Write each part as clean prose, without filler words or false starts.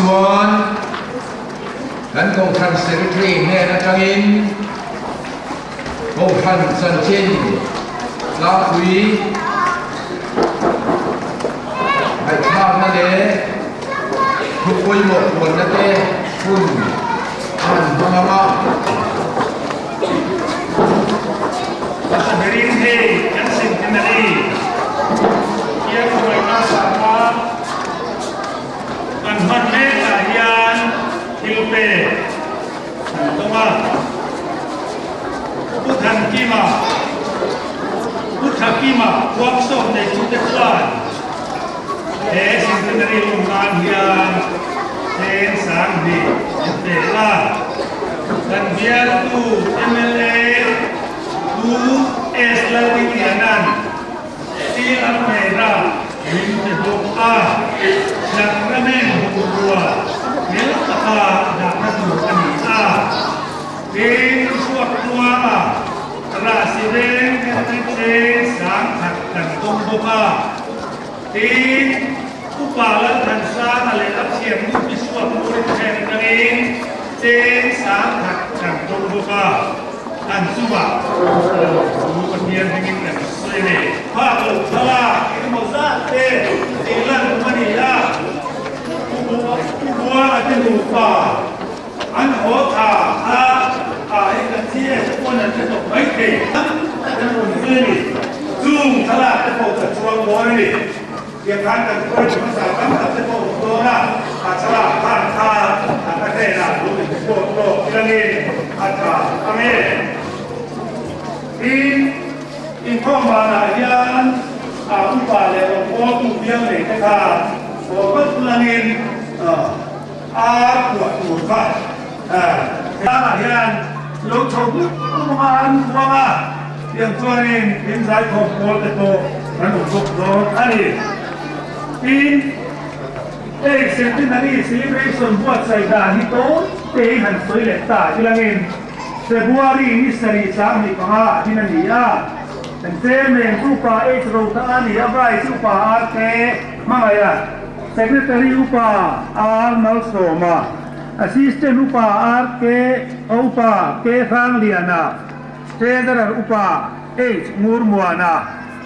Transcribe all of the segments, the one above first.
chuan kan Kohhran Secretary hnen atangin Kohhran chanchin tlangpui ngaihthlakna leh thu pawimawh puanna te hun a han hmang ang a. Green Day kan Centenary hian hruaina sangha kan hman mekah hian thil pek an tawng a. Pu Thankima, Pu Thakima workshop neitute chuan he Centenary lawm nan hian cheng 2000 an pe a. Kan bialtu mla Pu S Lalringliana'n steel an hmela min pe bawk a, Sacrament bungrua fel taka dahna tur a ni a. Tin, chhuak tluanga rahsi veng Catholic Church 10,000 kan tawng bawk a. Tin, Upa Lalthansanga leh a thiamnu pi chhuak turin then atangin cheng 10,000 kan tawng bawk a. An chungah thu Pathian hmingin kan sawi a ni. Phak loh thlalak engemaw zat te tih lan tum a ni a. Pu Buanga te nupa An haw tha a, a hei kan thi e te pawn an hre tawp mai thei. Tam tak an rawn zui a ni. Chung thlalak te pawh ka chuang dawn a ni. Tiang khan kan khawi tha hmasa tam tak te pawh awm dawn a, a thlalak khan kha a ka hnenah lo in report lawk tilangin a tha ang e. Tin, inkhawm vanah hian a upa leh rawngbawltu bial nei te khan haw vat langin A kuah tur kha tlangah hian lo chho hlut hlut a an kuang a, tiang chuanin in zaikhawm pawl te pawh kan awm bawk dawn a ni. Tin, hei Centenary Celebration buatsaih dan hi tawn tein han sawi leh ta ilangin February ni sarih 25 ah hin a ni a, kan Chairman chu Upa H Rotha a ni a, Vice Upa RK Hmangaiha. Secretary Upa R Malsawma, Assistant Upa R K Upa K Hrangliana, Treasurer Upa H Ngurmuana,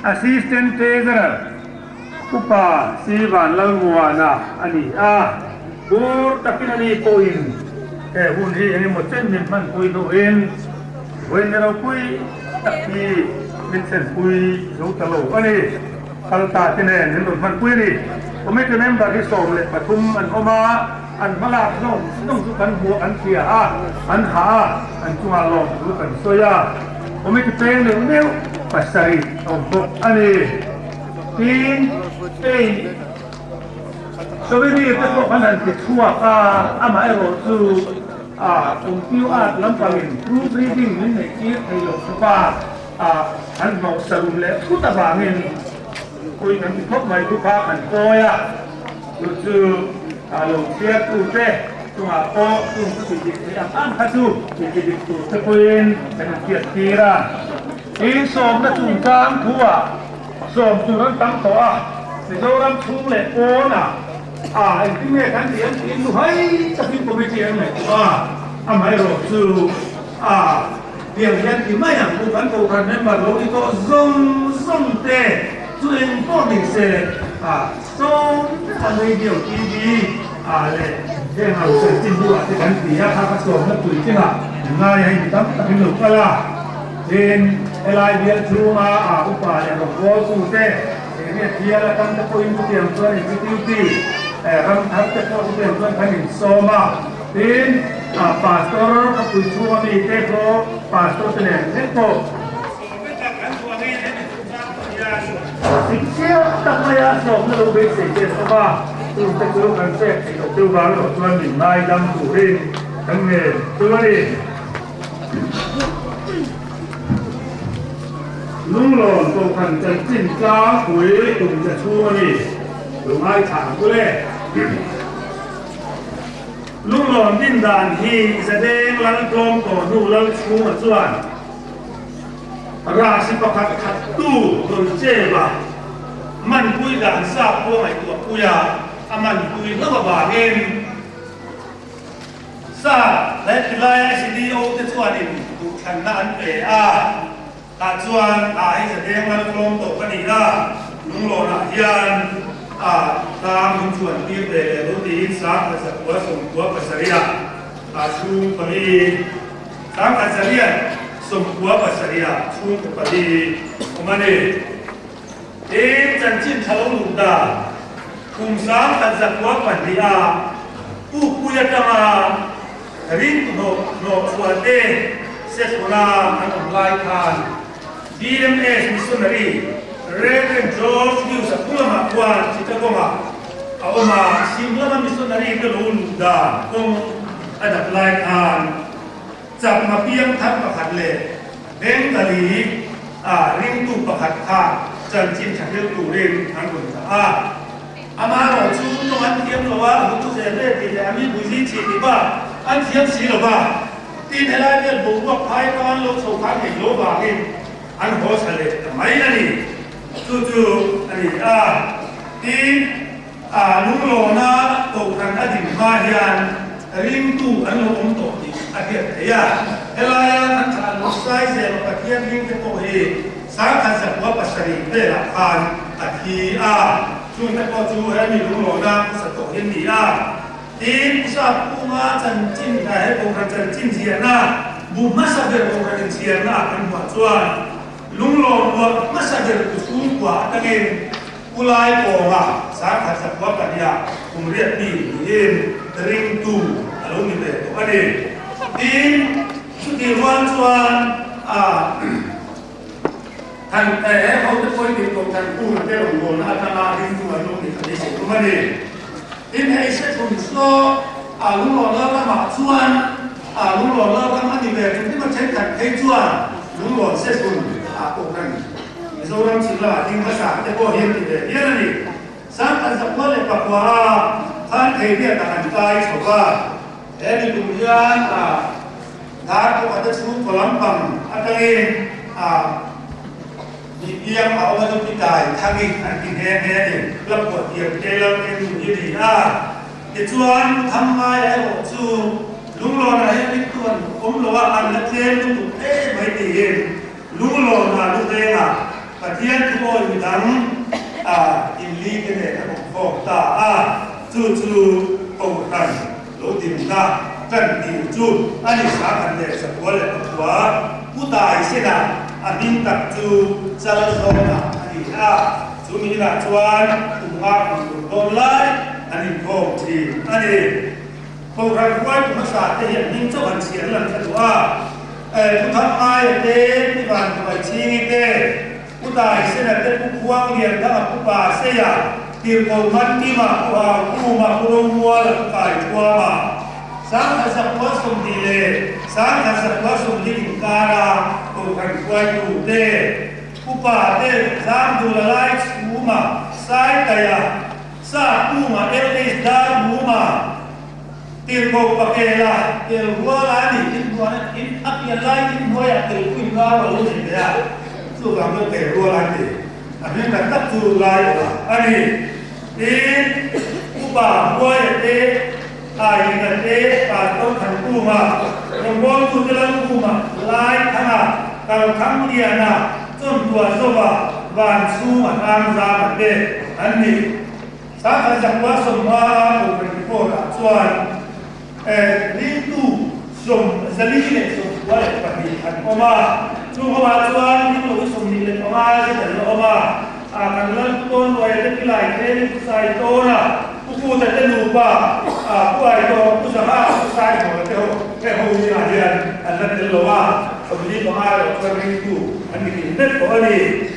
Assistant Treasurer Upa C Vanlalmuana a ni a. Bur takin a ni pawhin he hun hi engemaw chen min hmanpui hnuin vawiin ropui tak hi min thlenpui zo ta lo a ni. Kalta te nen min rawn hmanpui a ni. Committee member hi 13 an awm a, an hmalak zawng zawng chu kan hmuh an hria a, an hah a, an chungah lawm thu kan sawi a. Committee peng neuh neuh pasarih a awm bawk a ni. Tin, hei souvenir te pawh kan han ti chhuak a, amaherawh chu a computer art lampangin proof reading min neih tir thei lo khawp a. A an hnawh sarum leh thut avangin pui kan ti khawp mai thu kha kan kawi a, chu chu a lo chhiartute chungah pawh chung chu ti dik theih ang ang kha chu ti ti dik tur te pawhin kan inhriat tir a. Tin, sawmna chungchang thuah sawm tur an tam tawh a, Mizoram chhung leh pawnah a engtin nge kan tih an tiin luhai takin committee an ngaihtuah a, amaherawh chu a. Tiang hian ti mai ang u, kan kohhran member lo ni tawh zawng zawng te chu eng pawh ni se a sawm vek a radio, TV ah leh heng ang chanchin bu ah te kan ti a, kha kha sawmna puitling ah ngai a hei mi tam tak in lo kal a, tin helai bial chhunga a upa leh rawngbawltu te area bial atang te pawhin chutiang chuan executive ram thar te pawh chutiang chuan kan insawm a. Tin, a pastor ka pui chhunga mi te pawh pastor te nen vek pawh Sikchiah tak maia sawmna lo beisei te an awm a, chung te chu kan pek theih loh deuh vang erawh chuan min ngaidam turin kan ngen chu a ni. Lunglawn Kohhran chanchin tlangpui tum che chhung a ni, lo ngaithla ang u le. Lunglawm din dan hi Zadeng Lal tlawm tawh hnu Lal chhunga chuan rahsi pakhat khat tu rawn chep a, manpui dan sa pawh ngaihtuah pui a, a manpui hlauh avangin. Sa leh tilaia SDO te chuanin duhthlanna an pe a, tah chuan a hi zadeng lal tlawm tawh ka ni a, lunglawnah hian a tlang min chuan tir ve leh lo tiin 1997 ah chhung pali 1997 chhungkaw pali awm a ni. Tin, chanchin tha lo luh dan kum 1902 ah Pukpui atanga ring hnawh hnawh chhuah te Sethuna an awm lai khan BMS Missionary Rev. George Hughes-a thu lamah khuan Chittagong-ah a awm a, Simlama missionary te lo luh dan kawng a dap lai khan Chakma piang thar pakhat leh Bengali a ringtu pakhat kha chanchin tha hleuh turin an rawn dah a. Amaherawh chu tawng an thiam lo a, a hutu zel ve tih leh a mi buzi chih tih bak an thiam si lo va. Tin, helai vel boruak phai atang an lo chho khan ei lo vangin an haw thla leh ta mai a ni. Chu chu a ni a. Tin, a lunglawna kohhran a din hma hian ringtu an lo awm tawh tih a hriat theih a. Helaia kan thlah luh sai zel Pathian ringte pawh hi 1907 velah khan a thi a. Chungte pawh chu hemi lunglawna hmasa tawh hi an ni a. Tin, Usap Kunga chanchin he kohhran chanchin ziahna bu hmasa ber kohhran inchhiarna ah kan hmuah chuan lunglawm buah hmasa ber tu chhungkua atangin Pu Lai Kawnga 1902 ah kum riat mi niin ringtu a lo ni ve tawh a ni. Tin, chutih rual chuan a than he hote pawhin tih tawh than kung te rawngbawlna atanga ringtu an lo ni kha beisei tum a ni. Tin, hei se thun saw a lunglawm lal ramah chuan a lunglawm lal ram a ni ve tum emaw thenkhat phei chuan lunglawm se thun ah pawh kan Mizoram chhim lamah ding hmasa te pawh hi an ti ve hial a ni. 1909 a khan Theibiakah an kai chho va, he mi kum hian a dar pawh te chhungkaw lampang atangin a mi piang a awm a chu Pitai Thangi an ti nghe nghe a ni. La phuah thiam te lam en duh hi a ni a. Tichuan Pu Thangngaia erawh chu Lunglawnah hian ringtu an awm lo a, an la tlem lutuk em mai tiin Lunglawnah Luvengah Pathian thu awi mi dang a inli te nen an awm khawm ta a, chu chu Kohhran lo dinna tan tir chu a ni 1909 Pu Tai Senah a hming tak chu Chal Zawnah a ni a, chu mi inah chuan kum nga kum ruk dawn lai an inkhawm thin a ni. Kohhran hruaitu hmasa te hian hming chauh an chhiar lan thla duh a, Pu Thangngaia te, Pu Vanduaichhingi te, Pu Taisena te, Pu Khuanglianthanga, Pu Paseia, Tirhkoh Mankima, Pu Haukhuma, Pu Romuala, Pu Kaithuama, 1920 leh 1920 inkara Kohhran hruaitu te, Upa te, Zamdula Laichhuma, Saitaia, Sa Kunga, LH Darmuma, Tirhkoh Pakela, tel rual a ni, in hnuai in a pian lai in hnuaiah tel pui nau a lo nei ve a, chuvang chuan tel rual a ni. A hming tak tak chu lai awla a ni. Tin, Upa Hnuaia te, Thainga te, Pastor Thankunga, Rawngbawltute Lalkhuma, Laithanga, Kalthangliana, Chawntuah Zova, Vanchhunga Tlangzama te an ni. 1975 Kohhran report-ah chuan ringtu 442 an awm a, chung hoah chuan ringlo hi 25 zet an la awm a, kan Lalpu Tawnluaia te Pilai Theli Pu Saitawna, Pu Puta te nupa, Pu Aitawng, Pu Zaha, Pu Saihawla te ho he ho zingah hian an la tel lo a, 45 erawh chuan ringtu an ni kim vek tawh a ni.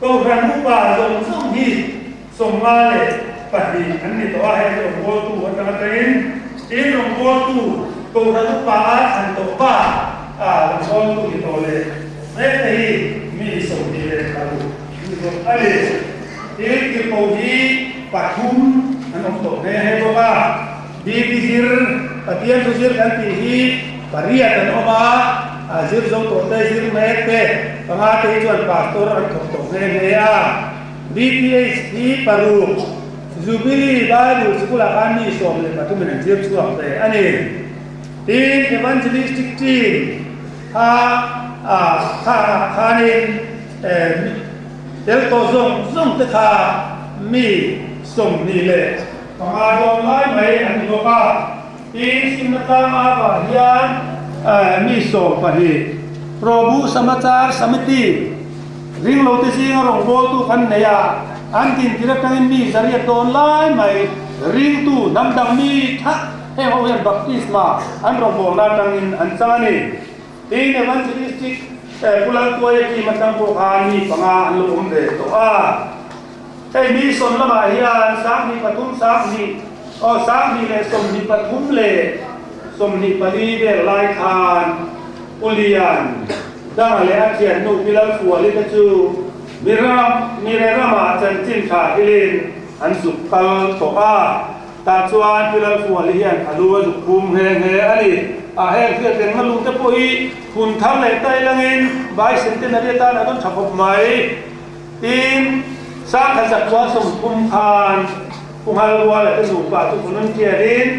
Kohhran upa zawng zawng hi 52 an ni tawh a, hei hi rawngbawltu atang atangin tin rawngbawltu Kohhran upa a thlan tawh pa a rawngbawltu ni tawh leh mek te hi mi 26 ni bawk a ni. Tin tirhkoh hi pathum an awm tawh nghe nghe bawk a, BP zir, Pathian thu zir kan tih hi pariat an awm a, a zir zo tawh te, zir mek te, panga te hi chuan pastor an thawk tawh nghe nghe a. BPH hi paruk, Jubilee Bible School ah khan mi 13 in an zir chhuak ve a ni. Tin, Evangelistic Team kha khangah khanin tel tawh zawng zawng te kha mi 25 dawn lai mai an ni bawk a. Tin, Simna tlanga avah hian mi 12 Prabhu Samachar Samiti ringlote zinga rawngbawltu kan nei a, an dintir atangin mi 800 dawn lai mai ringtu hnam dang mi tha heng ho hian baptisma an rawngbawlna atangin an chang a ni. Tin, Evangelistic Pu Laltuaia team atang pawh khan mi panga an lo awm ve tawh a. Hei mission lamah hian 23 sanghnih aw 2023 leh 24 vel lai khan U Lian Danga leh a thiannu Pi Lalfuali te chu Miram Mire ramah chanchin tha thilin an zuk kal tawh a, tah chuan Pi Lalfuali hian a lu a zuk phum nghe nghe a ni. A heng hriatrengna lung te pawh hi hun thar leh tailangin Bicentenary atan a rawn tha khawp mai. Tin, Sangha zakua 30 khan Pu Nghalruala te nupa chu volunteer-in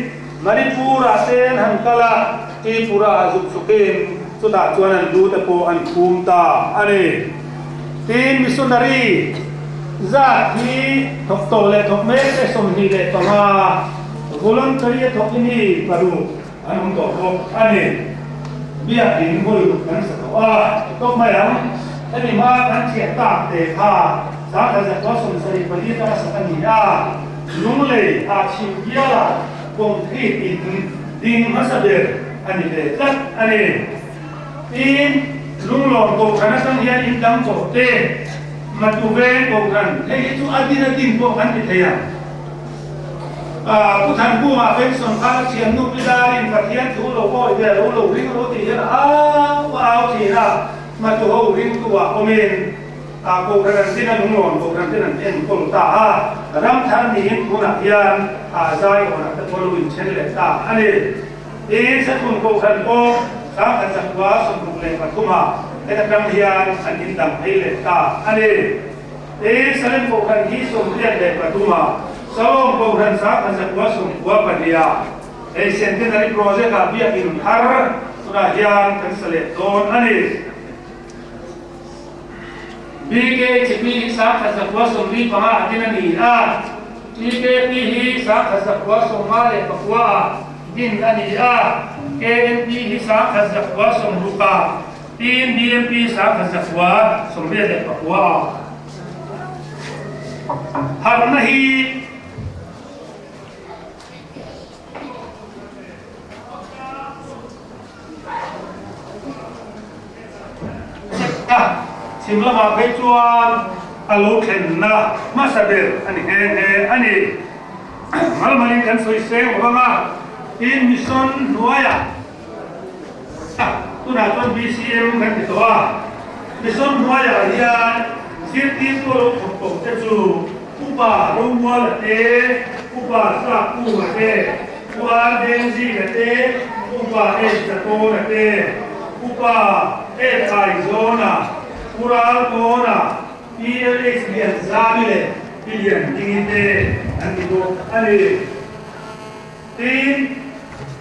Manipur-ah te an han kal a, Tripura-ah zuk zukin chutah chuan an lu te pawh an phum ta a ni. Tin, missionary zat hi thawk tawh leh thawk mek te 25, voluntary a thawk hi mi paruk an awm tawh bawk a ni. Biakin vawi ruk kan sa tawh a, tawp mai ang. Hemi hma kan thiah tak te kha 1974 atanga sak a ni a, Lunglei ah chhim biala concrete in ding hmasa ber a ni ve tlat a ni. Tin, Lunglawm Kohhran atang hian in dang tawh te, Matu Veng Kohhran, hei hi chu a din a din pawh kan ti thei ang. Pu Thankunga pension khan a thiamnu Pi Darin Pathian thu lo awi ve lo lo ring ro tih hian a au a au thin a, hmatu ho ringtu ah awmin Kohhran an din a lunglawn Kohhran ten an enkawl ta a, ram thar niin tunah hian zai awnah te pawh lo inthen leh ta a ni. Tin, Sethun Kohhran pawh 1963 ah heta tang hian an indang phei leh ta a ni. Tin, Salem Kohhran hi 83 ah, Salom Kohhran 1994 ah hei Centenary Project ah biakin thar tunah hian kan sa leh dawn a ni. BKHP hi 1975 ah din a ni a, TKP hi 1959 ah din a ni a, KNP hi 1960 ah, Tin BMP 1989 ah harhna hi chhim lamah phei chuan a lo thlenna hmasa ber a ni nghe nghe a ni. Malmalin kan sawi seng vang a, tin mission hnuaiah Tunah chuan BCM kan ti tawh a, mission hnuaiah hian zirtirtu lo thawk tawh te chu Upa Romuala te, Upa Sakunga te, Upa Dengzinga te, Upa Enzatawna te, Upa Ethaizawn-a, Pu Raltawna, PLH Lianzami leh Pi Liandingi te an ni bawk a ni. Tin,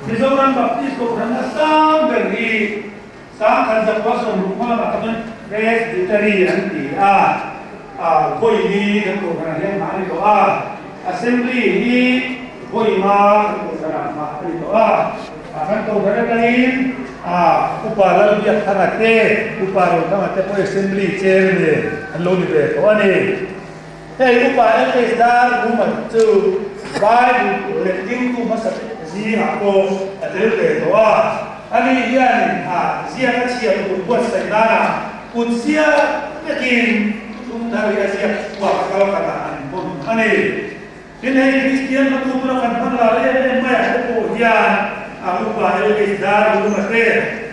Mizoram Baptist Kohhranna sang ber hi 1960 hma lamah kha chuan Presbytery an ti a, vawi li kan kohhranah hian hmah a ni tawh a, Assembly hi vawi nga kan kohhranah hmah a ni tawh a, kan kohhran atangin Upa Lalbiakthanga te, Upa Rothanga te pawh Assembly Chairman an lo ni ve tawh a ni. Hei Upa LH Dar Ruman chu Bible lettingtu hmasa zingah pawh a tel ve tawh a. Ani hianin a ziak a chhiat tur buatsaih danah kut ziak vekin thum thar hi a ziak chhuak a kal khatah an pawn a ni. Tin hei Kristian hmatu tura kan hman lar em em maiah te pawh hian a Upa LH Dar Ruma te,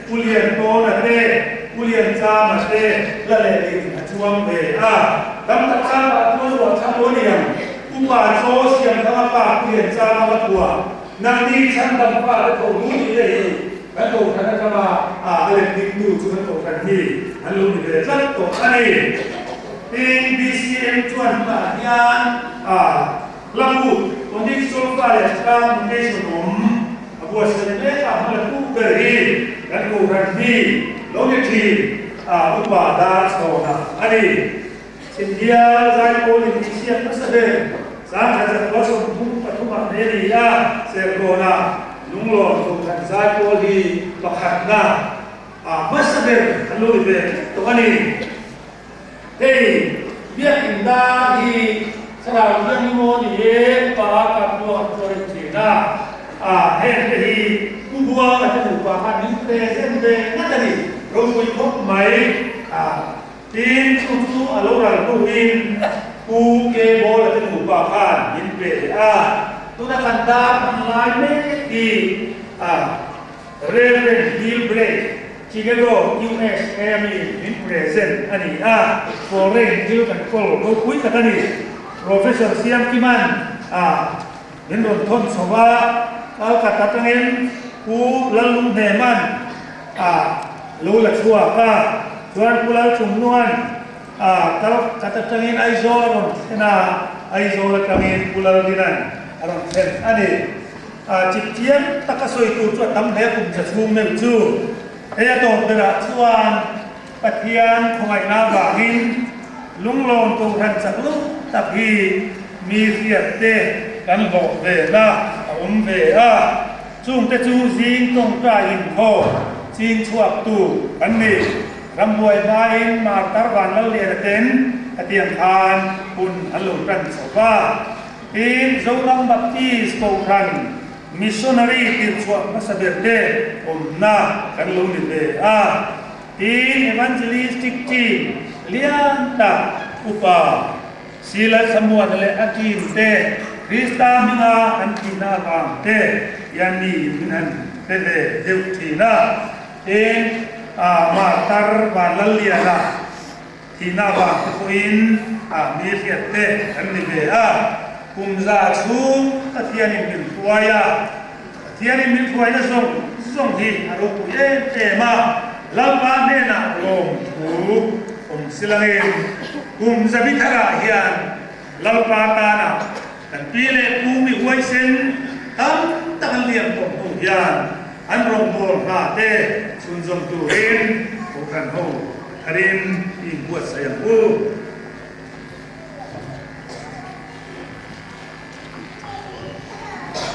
Pu Lian Tawna te, Pu Lian Chama te la lehlin a chuang ve a. Tam tak changah chuan ruah chang lo niang Upa chaw siam thanga pa Pu Lian Chama la phuah nangni chhandam pa te tho lu tih te hi kan kohhran atanga a letling tu chu kan kohhran hi an lo ni ve tlat tawh a ni. Tin, BCM chuan tunah hian a hla bu Tonic Solfa leh Tlang Notation awm a. buatsaih mek a hmala tu ber hi kan kohhran mi lo ni thin a upa dar chhawna a ni. Chhimbial zaipawl in tihsiak hmasa ber Sangkhat zakua 33 ah hne ni a, Serkawnah Lunglawm kohhran zaipawl hi pakhatna ah hmasa ber an lo ni ve tlat tawh a ni. Hei biakin dar hi thlarau thianghlim aw ni e, upa kap luak an tuarin thin a, ah heng te hi Pu Buanga te nupa khan min present ve ngat a ni, ropui khawp mai ah. Tin, chu chu a lo ral hnuin Pu Ke Bawla te nupa khan min pe leh a, tuna kan dar hman lai mek hi a Rev. Bill Blake, Chicago, USA mi min present a ni a, foreign thil kan kawl ropui tak a ni. Professor Siamkiman a min rawn thawn chho a, Calcutta atangin Pu Lallunghneman a lo la chhuak a, chuan Pu Lalchungnuan a Calcutta atangin Aizawl a rawn thlen a, Aizawl atangin Pu Laldinan a rawn thlen a ni. A chipchiang taka sawi tur chu a tam hle kum za chhung meuh chu. Hei a tawp berah chuan Pathian khawngaihna avangin lunglawm kohhran chak lo tak hi mi hriat te kan hlawh ve na a awm ve a, chungte chu zing tawngtai inkhaw ching chhuak tu kan ni. Rambuai hmain Martar Vanlalliana ten khatiang khan hun an lo tan chho va. Tin, Zoram Baptist Kohhran Missionary tirhchhuah hmasa ber te awmna kan lo ni ve a. Tin, Evangelistic Team lian tak Upa Sila Samuana leh a team te Krista hminga an thihna avang te hian mi min han pe ve deuh thin a. Tin, Martar Vanlalliana Thihna avang te pawhin a mi hriat te kan ni ve a, kum za chhung Pathianin min hruai a, Pathianin min hruaina zawng zawng hi a ropui em em a, Lalpa hnenah lawmthu awm si langin kum zabi tharah hian Lalpa tana kan pi leh pu mi huaisen tam tak an liam tawh hnu hian an rawngbâwl hna te chhunzawm turin Kohhran ho tharin i inbuatsaih ang u.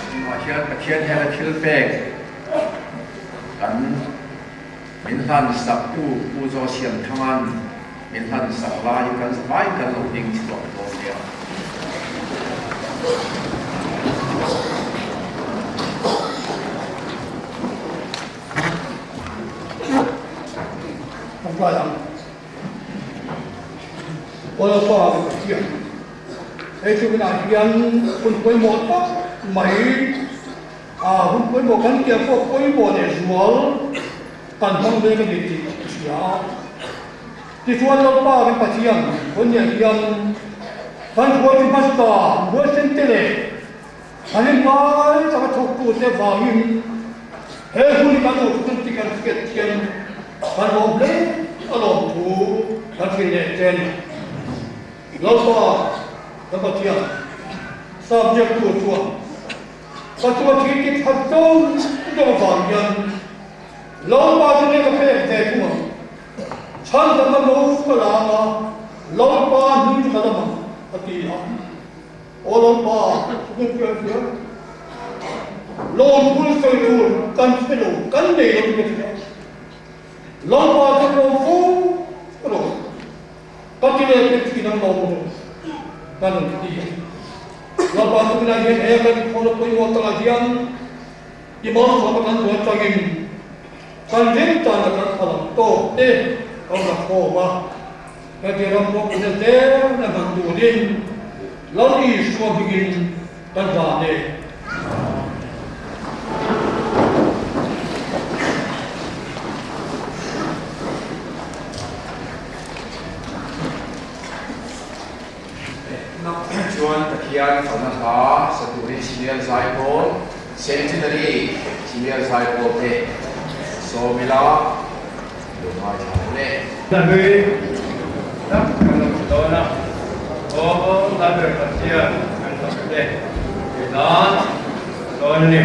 Tunah hian Pathian hian a thil pek kan min hlan sak tu Pu Zosiamthanga'n min hlan sak lai hi kan zavaiin kan lo ding chhuak dawn nia. Tawngtai ang. Aw Lalpa ka Pathian, hei chu hunah hian hun pawimawh tak mai, ah hun pawimawh kan tih pawh pawimawh leh zual kan hmang mek a ni tih ka hria a. Tichuan Lalpa kan Pathian Khawnniah hian kan hruaitu hmasa huaisen te leh An inpai tak a thawktute vangin he hun hi kan lo thuthlung tih kan hriat hian kan lawm hle a lawm thu kan hrilh leh che a ni. Lalpa kan Pathian sap biaktu chuan ka chunga thi ti that zawng zawng avang hian Lalpa chu nge ka pek ve thung ang? Chhandamna no ka la ang a, Lalpa hming chu ka lam ang, a ti a. Aw Lalpa, thuthlung chu an hria. Lawmthul sawi tur kan hre lo, kan nei lo chu ka hria. Lalpa chu lawm fo rawh. Ka ti leh pek thin ang lawm rawh ka rawn ti a. Lalpa chu tunah hian he kan inkhawlna pawimawh takah hian i malsawmna kan duh atangin kan ring tana kan phalam tawk te kan la khawm a. Heti ram rawpui zel a hman turin Lal Isua hmingin kan hlan e. Chuan Pathian fakna hla sa turin Senior Zaipawl, Centenary Senior Zaipawl te sawm ila lo ngaithla ang le. Hna hlui tak kan lo hmu dawn a, Aw Lalber Pathian kan fak te tih nan dawn a ni.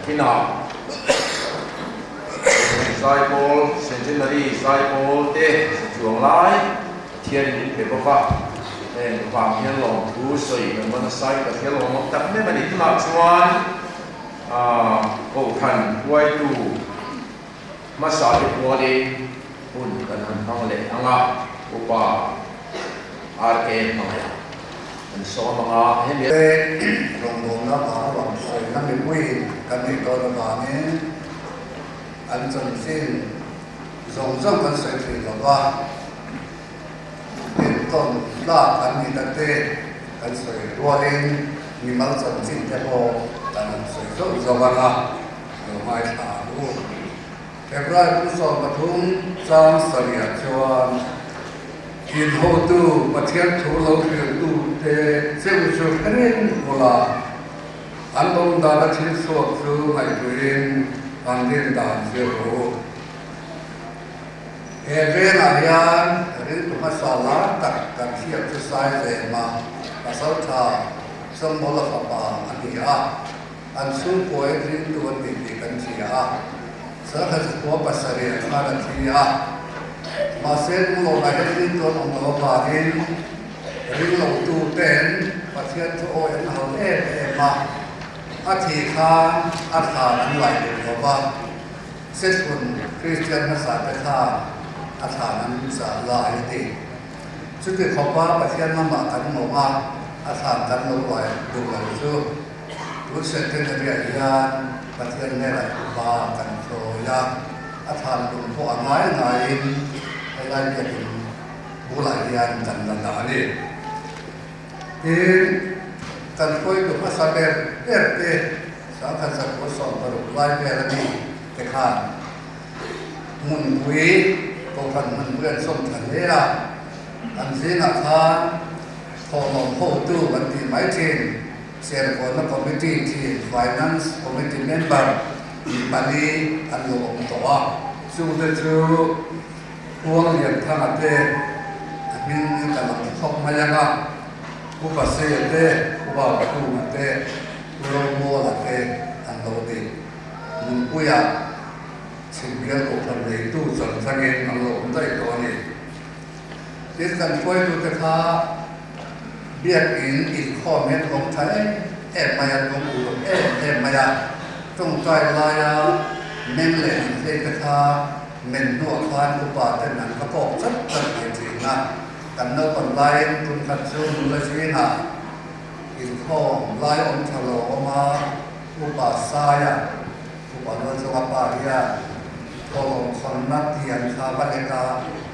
Nakinah Zaipawl, Centenary Zaipawl te chuang lai Pathianin min pe bawk a, heng vang hian lawmthu sawi kan va nasa in ka hria lawmawm tak meuh a ni. Tunah chuan Kohhran huaitu hmasa te pualin hun kan han hmang leh ang a, Upa RK hmangaih kan sawm ang a, hemi. Te rawngbawlna vang rawn sawina mipuiin kan neih dawn avangin an chanchin zawng zawng kan sawi thei lo va, entawn tlak an nihna te kan sawi rualin mimal chanchin te pawh kan han sawi zauh zauh ang a, lo ngaithla ang u. Hebrai kum 13 chang sarihah chuan in hotu Pathian thu lo hriltu te cheu chu hre ula, an awm dana thil chhuak chu ngaihtuahin an rin dan zir rawh u. He vengah hian ringtu hmasa lar tak kan hriat chu Saizema pasaltha Chawngmawla fapa a ni a. An chhungkuain ringtu an ni tih kan hria a, Sangha khua pasarih an khan a thi a. Mahse, Lunglawnah hian ringtu an awm loh avangin ringlotu ten Pathian thu awi an hau em em a, a thih khan a thlan an laih duh lo va, Sethun Kristian hmasa te khan a thlan an chah lai a ti. Chuti khawpa Pathian lamah kan mawng a, a thlan kan lo laih duh lo chu. Tun Centenary-ah hian Pathian hnenah thupa kan chawi a, a thlan lung pawh a ngai ngaiin helai biakin bulah hian kan la dah a ni. Tin, kan hruaitu hmasa ber ber te 1946 lai vel a ni te khan hmunpui, Kohhran hmunpui an sawm tha hle a, an zingah khan thawhlawm hotu kan tih mai thin. Serkawnna Committee thin Finance Committee member mi pali an lo awm tawh a. Chungte chu Huang Lianthanga te a hming ka lam thawk mai ang a, Pu Paseia te, Pu Vaukhunga te, Pu Romawla te an lo ni. Nunpuia Chhimbial Kohhran neitu changchangin an lo awm daih tawh a ni. Tin, kan hruaitute kha Biakin inkhawm hian kawng tha em em mai a, kawng uluk em em mai a, tawngtai laia meng leh an hlei te kha men hnuah khan upa ten an va kawk chat chat mai thin a. Kan naupang laiin tum khat chu nula zingah inkhawm lai awm tha lo awm a, upa Saia, Upa Luan Zawnga pa hian thawhlawm khawnna tiang kha va lek a,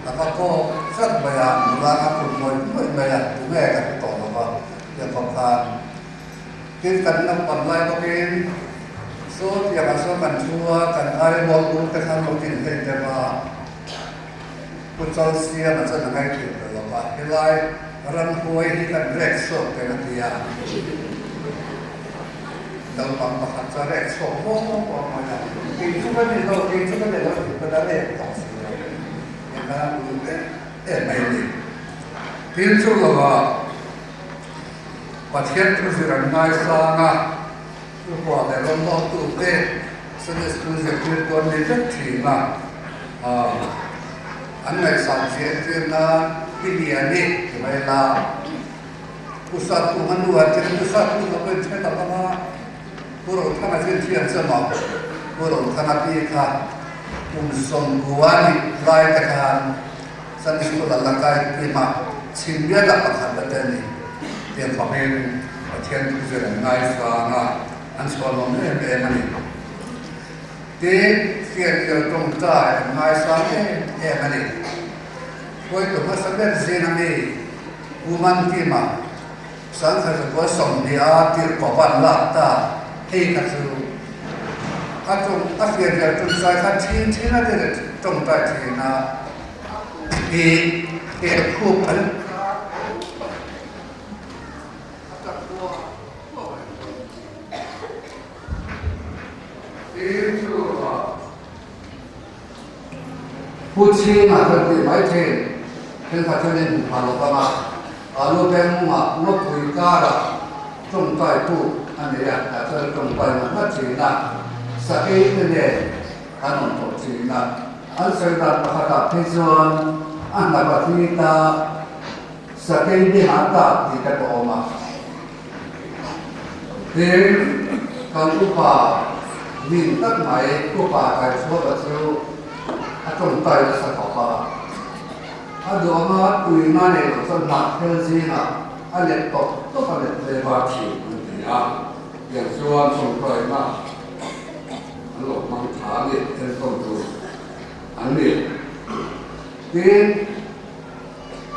a va kawk chat mai a, nula kha kut ngawih ngawih mai a, tunge ka hre tawh lo va, tiang khawp khan. Tin, kan naupang lai bawkin saw tiangah sawn kan thu a, kan airual ur te khan lo tin hleih deuh a, Pu Chalsiama chuan a ngaihtuah tawh lo va, helai ramhuai hi kan rek chhuak tel a ti a. Naupang pakhat chu a rek chhuak muang muang mai a, Kei chu ka ni lo, kei chu ka ni lo tih pawn a rek tawh si lo. Engah a lut em em mai a ni. Tin chu lovah Pathian thu zir an ngaisang a, upa leh rawngbawltute Sunday School zirtirtu an ni vek thin a, an ngaihsan zia entir nan i lian i ti mai la. Pu Satkunga nu ah chuan Pu Satkunga pawhin hre tak ang a, Pu Rothanga chu inthiam cham a, Pu Rothanga pi kha kum 90 nih lai te khan Sunday School a la kai kim a, chhimbial ah pakhat la te ni tiang khawpin Pathian thu zir an ngaisang a, an chhuanawm em em a ni. Tin, fianrial tawngtai an ngaisang em em a ni. Hruaitu hmasa ber zing a mi. Pu Mankima, 1920 a tirhkoh an lak ta, hei kha chu a tum a fianrial tum sai khan thin thin a tir tawngtai thin a, hi kel khup an Pu Chhinga chuan tih mai thin, thenkhat chuan in hmu phah lo vang a, alu peng mungah ngawpui karah tawngtai puk a nei a, tah chuan tawngtai ngat ngat thin a. Sakei te nen an awm tawh thin a, an sawi dan pakhatah phei chuan a hnap a thlit a, Sakei hi han tak tih te pawh a awm a. Tin, kan upa min tak mai upa Taichhuata chu a tawngtai nasa khawp a. A duhama tuina nei lo chuan hnah phel zingah a let tawp tawp a let ve var thin an ti a. Tiang chuan tawngtaina an lo hmang tha a ni, enkawl tur an ni. Tin.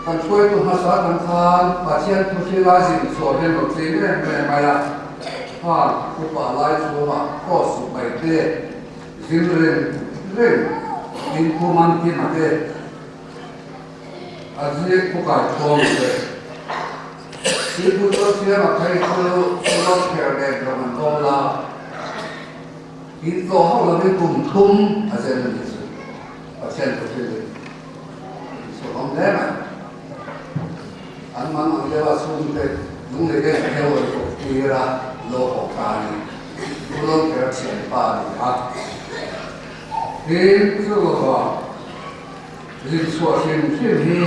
Kan hruaitu hmasa kan khan Pathian thu hrila zin chhuah hian lo cheng em em mai a, khan upa lai chhungah cross suh mai te, zin reng reng in thu man kim a te, a zik thu kai thuam a te. Thil thu chu siam a phei chu rawt kher nen rawng an bawl a, in tlawh hauh lovin kum thum a zen a nih chu Pathian thu hrilin. Sawm hle mai. An man ang deuh a chhungte lunglei deuh deuh an kawp tir a, lo haw ta a ni. Pu Lawlkher thianpa a ni a. Tin, chu lova zinchhuah hrim hrim hi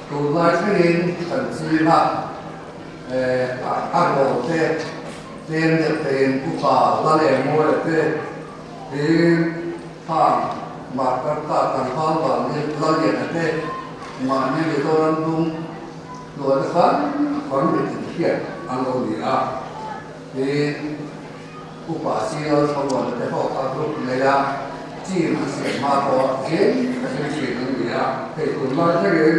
tunlai thlengin kan ching a, a rawl te tlem deuh tein upa la leh mawi te tin, Khang martar ta tlangval vangin Lalliana te mahni Mizoram hnung hnuaina khan khan mi tin hriat an lo ni a, tiin Upa Silo Thlamuana te ho kha group nei a team an siam hma pawh zin a zin thin an ni a, hei tunlai thlengin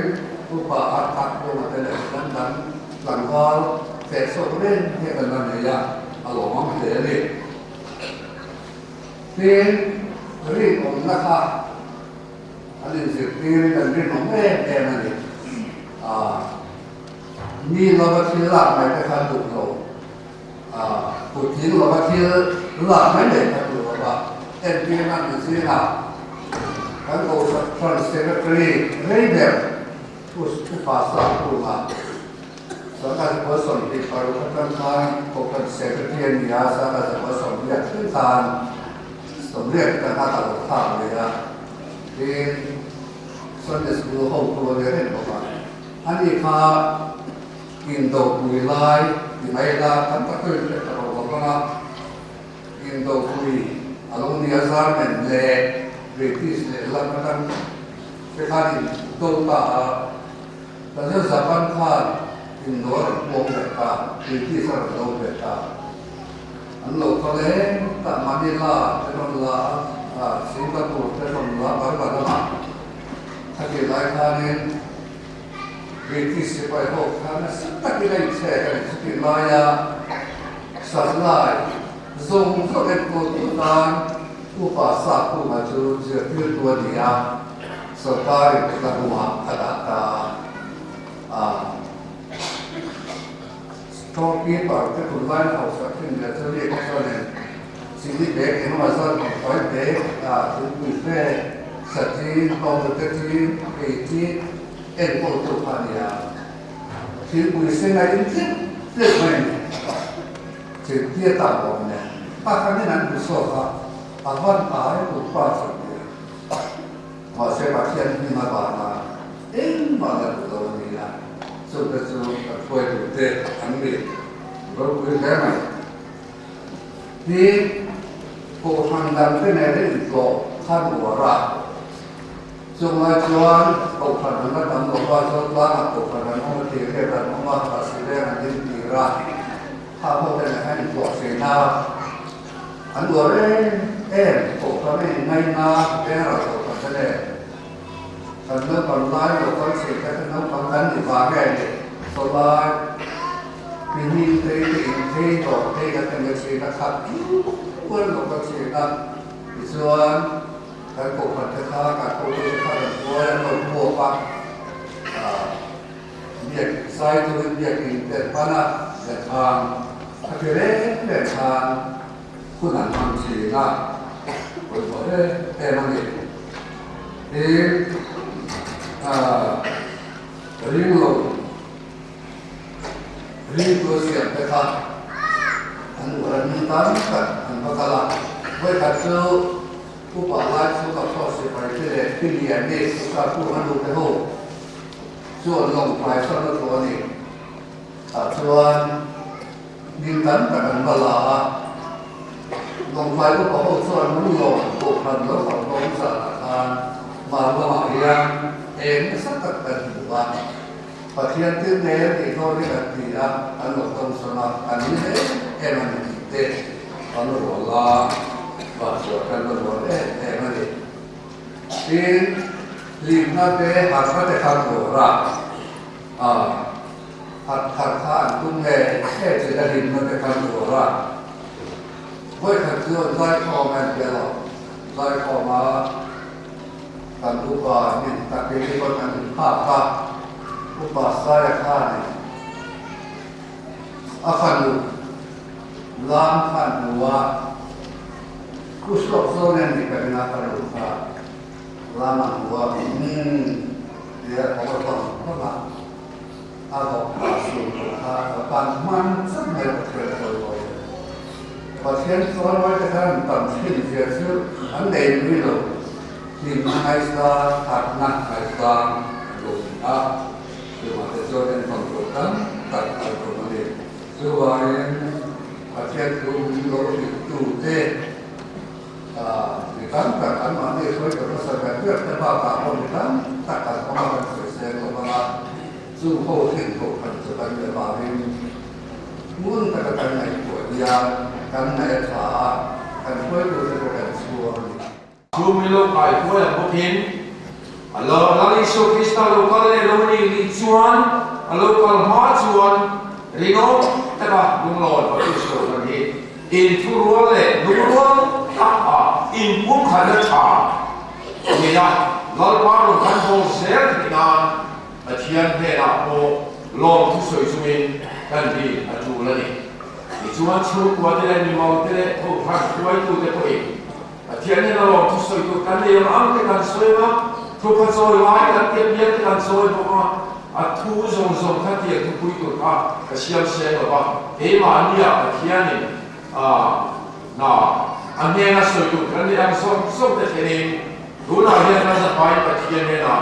Upa a tak Ruma te leh dang dang tlangval fehchhuak reng hi kan la nei a, a lawmawm hle a ni. Tin, rinawmna kha an inzirtirin an rinawm em em a ni. Aaa, mi lova thil lak mai te kha an duh lo. Aaa, puitling lova thil lak mai mai kha duh lo va, entirna an zingah kan Kohhran Front Secretary rei ber Pu Upa Sangkunga Sangha zakua 26 atang khan Kohhran Secretary a ni a, Sangha zakua 80 thleng khan 80 atang khan a lo thlak leh a, tin Sunday School hotu a ni reng bawk a. Ani kha indopui lai ti mai la tam tak chuan hriat ka lo vang a, indopui a lo ni a German leh British leh lam atang te khan indo ta a. Tazil Japan khan indo a rawn puak ve ta, British a rawn do ve ta. An lo kal em ta, Manila te rawn la a, Singapore te rawn la Burma lamah. Khatih lai khanin British sipai ho kha nasa takin a inchhek a ni. Chutih laia Satlai zawng zawng enkawltu tan Upa Sakhuma chu zirtirtu a ni a. Sorkarin tlahumah a dah ta a, storekeeper te tunlai na hausa thin leh chu mi kha chuanin chili bag engemaw zat rawn fai bag a thingpui fe sa chin, hlawmte chin, ei chin enkawltu kha a ni a, thingpui sen a in tleuh tleuh mai a ni. Chirhtir tak awm nen pakhatin an hmu chhuak a, a van ai tukpa chuan tia. Mahse Pathian hming avanga engmah la duh lo a ni a, chute chu kan hruaitute an ni ropui hle mai. Tin, Kohhran dangte nena intlawh khan uar a, chunglai chuan Kohhran an la tam lo va, Zawtlangah Kohhran an awm a, Thirriat an awm a, Rahsireng an intir a, kha ho te nen khan intlawh thin a. An uar em em kohhran a inngaina veng rah loh kan hre le. Kan naupang lai lo kal chhe te kha naupang kan ni vang nge ni sawlai pihnih phei te in phei tawh phei ka tem e thin a khat uar lo kal thin a tichuan kan kohhran te kha kan hotu te kha kan hruai an lo hmuak a biak zai turin biak in te an pan a lehkhan a ti reng reng khan hun an hmang thin a, pawimawh em em a ni. Tin, ring lo ringtu a siam te kha an uar an hming tam tak an va kal a. Vawikhat chu Upa lai chu ka khaw sipai te leh Pi Liani Upa Pu a nu te ho chu an lawngtlai sawn a tawh a ni. Tah chuan hming tam tak an va la a, lawngtlai upa ho chuan lunglawn kohhran lo fak dawn zanah khan Marlamah hian eng nasa tak kan hmu a, Pathian thil nei a tih dawn hi kan ti a, kan lo tawng sawn a, kan ni hle em a ni tih te kan rual a, vansual kan la rual em em a ni. Tin, hlimna te harhna te khan rual a, harh thar kha an tum nge nge che a hlimna te khan rual a, vawikhat chu an zaikhawm a an ti alawm, zaikhawm a. Kan upa nen tak hi pawn an inphak a, Upa Saia khanin a fanu lam khan hmu a, Pu Suak zawn en ni ka ring a fanu kha lam a hmu a, umm tia a va vang vang a, a vawk pa sur tur kha a pan hman chat mai Pathian sawi hawi a. Pathian sawi hawi te khan tam thin zia chu an nei nui lo. Hlimna ngaihsang, harhna ngaihsang an lo ni a, chuvangte chuan enkawl tur tam tak an awm a ni. Chuvangin Pathian thu min lo hrilhtute mi tam tak anmahni hruai tur hmasa ber ber te bakah pawh mi tam tak an awm a, kan sawi seng lo vang a, chung ho thin kohhran chu kan nih avangin hmun taka kan ngaihtuah hian kan ngaih a tha a, kan hruaitute pawh kan chhuang a ni. Chu mi lo kai huai ang bawkin, a lo Lal Isua Krista lo kal leh lo nih nih chuan, a lo kal hma chuan rinawm taka lunglawn Baptist Kohhran hi inthurual leh lungrual tak a inpumkhatna tha nei a, Lalpa rawn kan haw zel theih nan Pathian hnenah pawh lawm thusawi chungin kan ri a tul a ni. Tichuan chhungkua te leh mimau te leh Kohhran hruaitute pawhin Pathian hian a lawm thu sawi tur kan nei ang ang te kan sawi ang a, thu kha chawi lai kan tih apiang te kan chawi bawk a, a thu zawng zawng kha tiang thupui tur kha ka siam seng lo va, keimahnia Pathianin a hna a hnena sawi tur kan nei ang zawng zawng te thlenin tunah hian kan zapain Pathian hnenah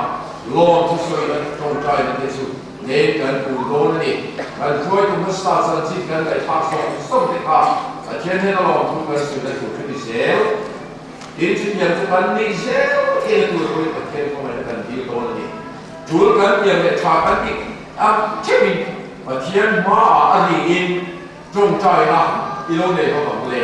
lawm thu sawi kan tawngtaina te chu nei kan tur dawn a ni. Kan hruaitu hmasa chanchin kan ngaihthlak zawng zawng te kha Pathian hian a lawm thu kan sawi na tur chu ni zel. Tin, chutiang chu kan nih zel theihna tur pawhin Pathian khawngaihna kan dil dawn a ni. Tul kan pian leh tha kan tih ang theuhin Pathian hmaah a riin tawngtaina i lo nei bawk ang le.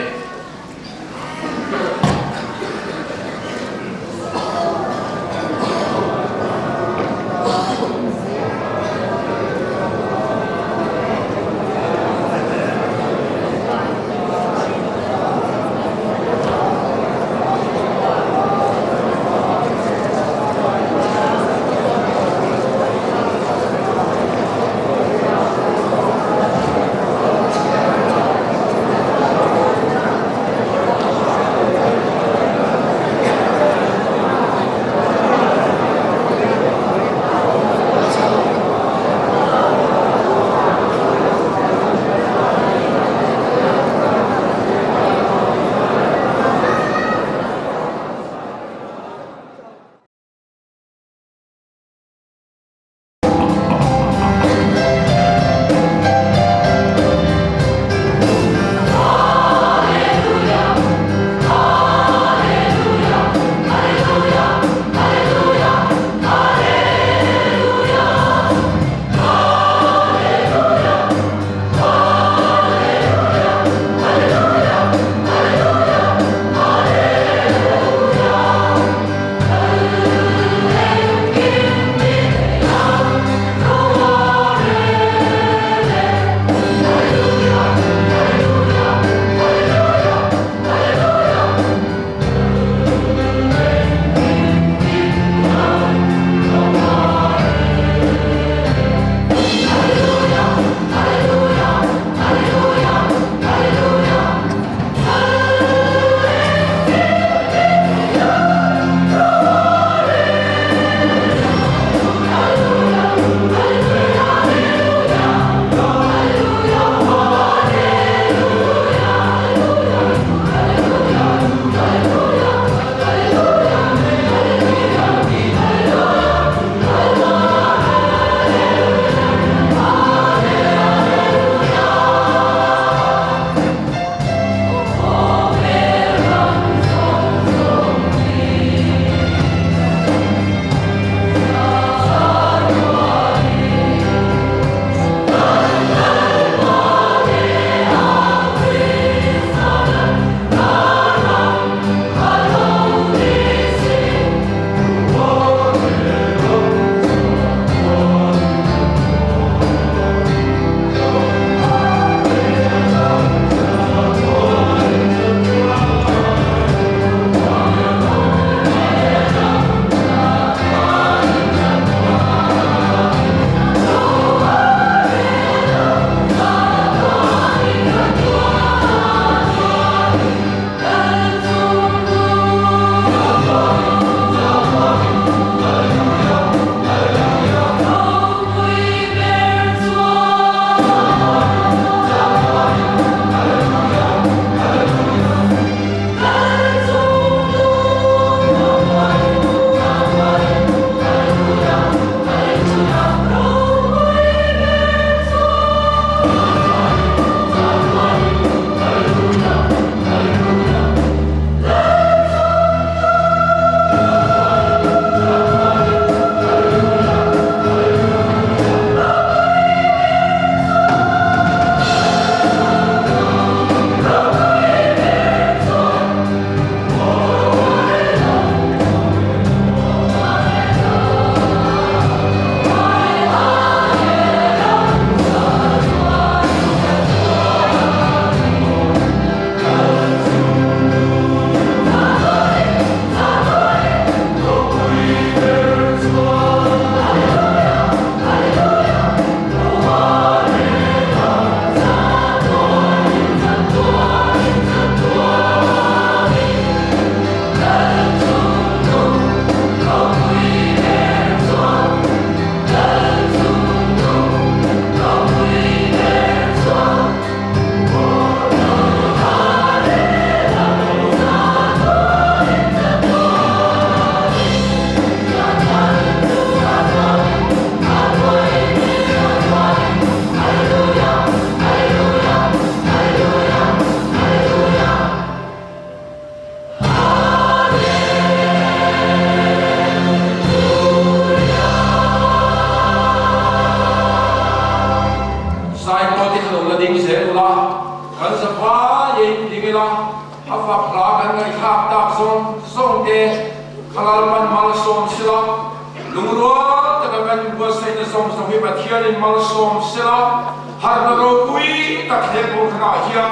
ngaihthlak tak zawng zawng te kha Lalpan malsawm sela, lungrual taka kan inbuatsaihna zawng zawng hi Pathianin malsawm sela, harhna ropui tak he kohhranah hian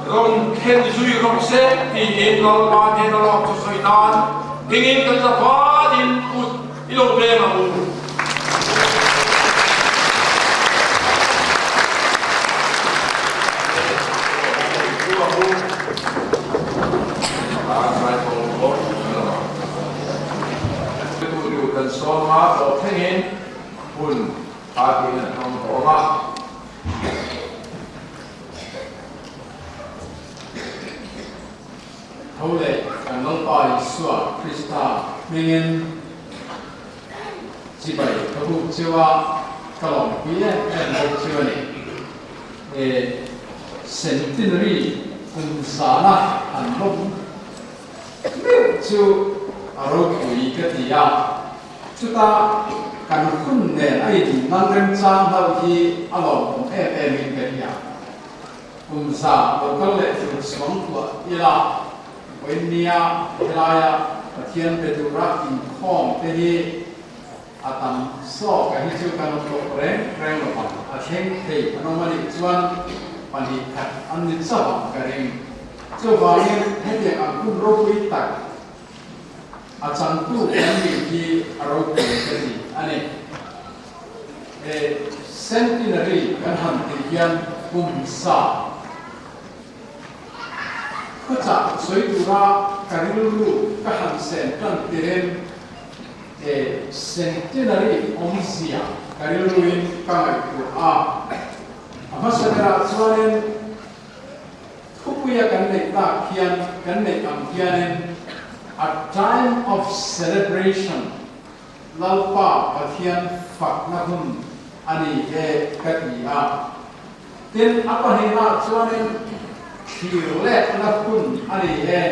rawn thlen zui rawh se tiin Lalpa hnena lawm chu sawi nan dingin kan zapatin kut i lo beng ang u. Kan sawma tawh thlengin hun a tiin an hmang tawh ang a. Tho leh kan Lalpa Isua Krista hmingin chibai ka buk cheu a, ka lawmpui em em bawk cheu a ni. He Centenary kum zana han lawm meuh chu a ropui ka ti a, chuta kan hun nen a in nan remchang hlauh hi a lawmawm em em in ka hria. Kum za lo kal leh tur suang tuah ila, vawiinnia helaia Pathian pe tura inkhawm te hi a tam zawk a hi chu kan awm tawh reng reng lo ang. A thleng thei an awm a nih chuan 2 khat an ni chauh ang ka ring. Chuvangin hetiang ang hun ropui tak a changtu kan nih hi a ropui ka ti a ni. He Centenary kan han tih hian kum sa khuchah sawi tura ka rilru ka han sen tan tirin he Centenary awmzia ka rilruin ka ngaihtuah a. A hmasa berah chuanin thupuia kan neih tak hian kan neih ang hianin A time of celebration Lalpa Pathian fakna hun a ni e ka ti a. Tin, a pahnihna chuanin thlir letna hun a ni e,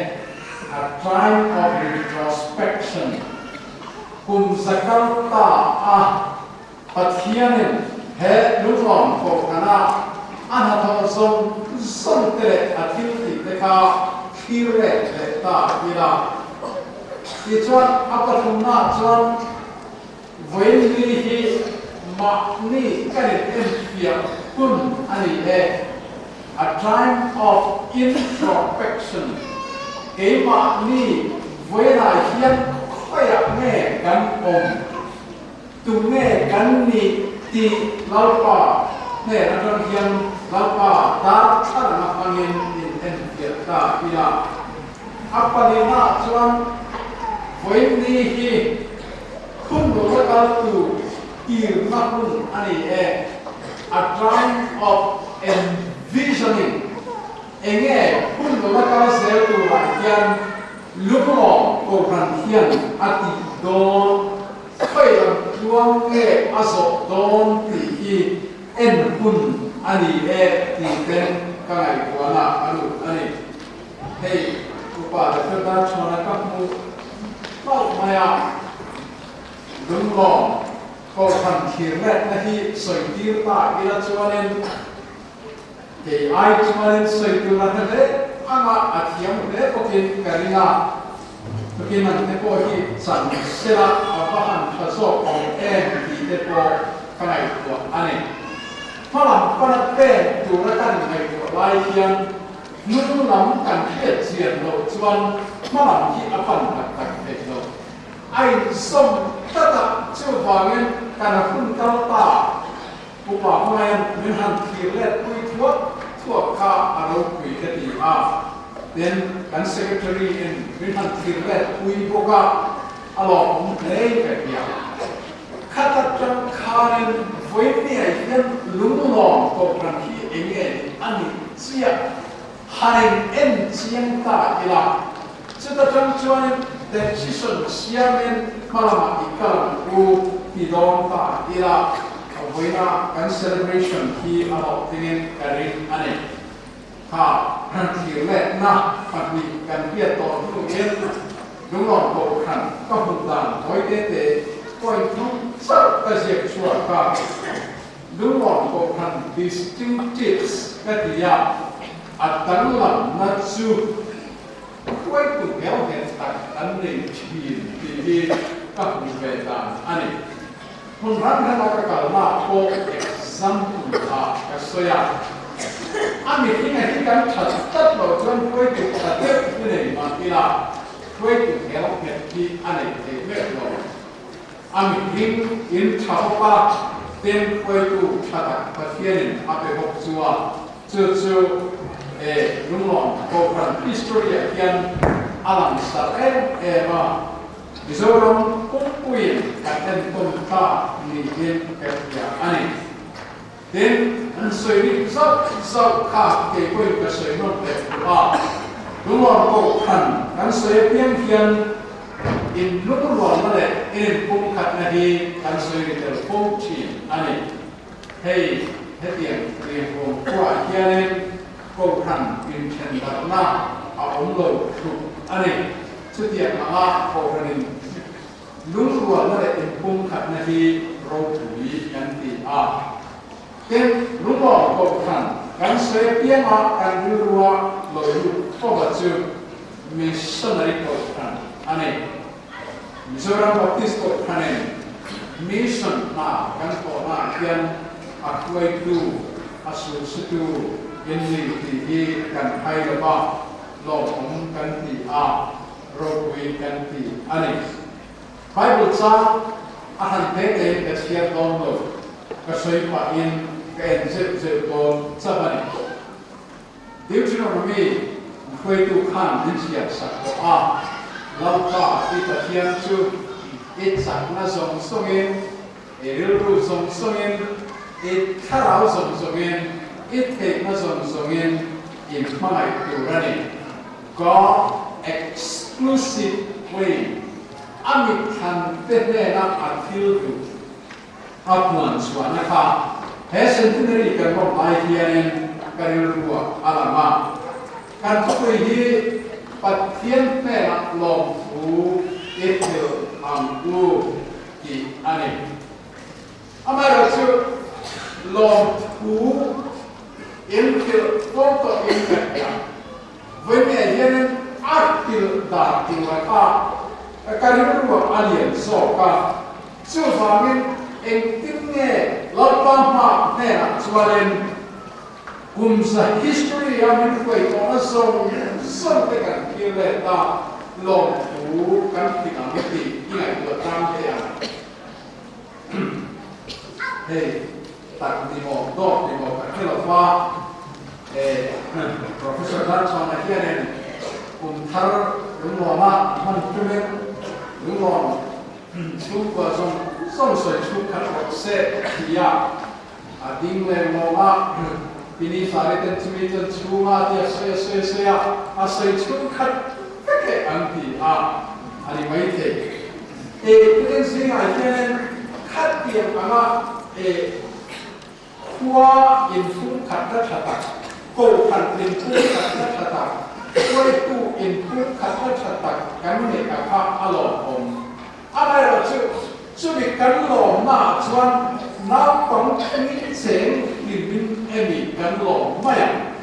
a time of retrospection, kum zakal ta a Pathianin he lunglawm kohhrana a hnathawh zawng zawng te leh a thil tih te kha thlir let leh ta ila. Tichuan a pathumnaah chuan vawiinni hi mahni kan in enfiah hun a ni e, a time of introspection, keimahni vawiinah hian khawiah nge kan awm? Tunge kan nih tih Lalpa hnen atang hian Lalpa darthlalanga hmangin in enfiah ta ila. A palinaah chuan vawiinni hi hun lo la kal tur tirna hun a ni e, a time of envisioning, enge hun lo la kal zel turah hian lunglawm kohhran hian a tih dawn. Khawi lam tluang nge a zawh dawn tih hi en hun a ni e tih ten ka ngaihtuahna a lut a ni. Hei upa Doctor Darchhuana ka hmu hlauh mai a, Lunglawm Kohhran thirletna hi sawi tir ta ila chuanin kei ai chuanin sawi tur a hre hle anga a thiam hle bawkin ka ring a. Tukin ang te pawh hi chan sela a va han tha zawk awm em tih te pawh ka ngaihtuah a ni. Hmalam pana pen tura kan ngaihtuah lai hian hnung lam kan hriat chian loh chuan hmalam hi a pan tak tak theih loh. A inzawm tlat a, chuvangin kan hun kal ta upa hmaian min han thlir let pui thuak thuak kha a ropui ka ti a. Tin, kan Secretary in min han thlir let pui bawk a, a lawmawm hle ka ti a. Khata tang khanin vawinia hian lunglawm kohhran hi eng nge a nih chiah han in en chiang ta ila, chuta tang chuanin decision siamin hmalamah i kal ang u ti dawn ta ila, vawiina kan celebration hi a hlawhtlingin ka ring a ni. Kha thlir letna pahnih kan hriat tawh hnuin lunglawm kohhran ka hmuh dan tawi te te point thum chauh ka ziak chhuak a. Lunglawm kohhran distinctives ka ti a, a danglamna chu. Hruaitu hel nghet tak an nei thin tih hi ka hmu ve dan a ni. Hmun hrang hranga ka kalna ah pawh example ah ka sawi a, a mihringa hi kan that tlat loh chuan hruaitu pakhat deuh hi nei mah ila hruaitu hel nghet hi a neih theih meuh lo. A mihring in tha bawk a, ten hruaitu tha tak Pathianin a pe bawk chu a. Chu chu e Lunglawm Kohhran history ah hian a lang sar em em a, Mizoram pumpuiin kan entawn ta niin ka hria a ni. Tin, an sawi rik zauh zauh kha kei pawhin ka sawi nawn leh duh a, Lunglawm Kohhran kan sawi apiang hian in lungrualna leh in inpumkhatna hi kan sawi ri tel fo thin a ni. Hei, hetiang rianghawm khuaah hianin Kohhran inthendarhna a awm lo tluk a ni. Chutiang anga Kohhranin lungrualna leh inpumkhatna hi ropui kan ti a. Tin, lungawm Kohhran kan sawi apianga kan rilrua lo lut fova chu Missionary Kohhran a ni. Mizoram Baptist Kohhranin Mission hna kan thawhnaah hian a hruaitu, a sulsutu in ni tih hi kan hai lo va, lawmawm kan ti a, ropui kan ti a ni. Bible chang a han te tein ka chhiar dawn lo, ka sawi pahin ka en zeuh zeuh dawn chauh a ni. Deuteronomy hruaitu khan min chhiar sak tawh a, Lalpa i Pathian chu i chakna zawng zawngin, i rilru zawng zawngin, i thlarau zawng zawngin, i theihna zawng zawngin i hmangaih tur a ni. God exclusive way a mitthlan te hnena a thil duh A puan chhuahna kha he centenary kan rawm lai hianin ka rilruah a lang a. Kan thupui hi Pathian hnenah lawmthu i hrilh ang u tih a ni. Amaherawhchu lawmthu in hrilh fo tawhin ka hria. Vawinia hianin a hrilh dan tur kha ka rilruah a lian zawk a. Chuvangin engtin nge Lalpa hma hnenah chuanin kum za history a min hruai tawhna zawng zawng te kan thlir let a, lawmthu kan hrilh ang tih i ngaihtuah tlang thei ang. Hei tak ni maw, dawt ni maw ka hre lo va, Professor Darchhuana hianin kum thar lungnuama hman tumin lungnuam Chhungkua zawng zawng sawi chhungkhat rawh se tia a ding leh lawng a, Pini Sari ten chumi chuan chhunga tia sawi a sawi a sawi a, a sawi chhungkhat vek e an ti a, a ni maithei. E Putin zingah hianin khat tiang anga e Khua inphungkhatna tha tak, Kohhran inphungkhatna tha tak, hruaitu inphungkhatna tha tak kan neih a kha a lawmawm. Amaherawhchu, chumi kan lawmnaah chuan naupang mi cheng hlimin emi kan lawm mai ang.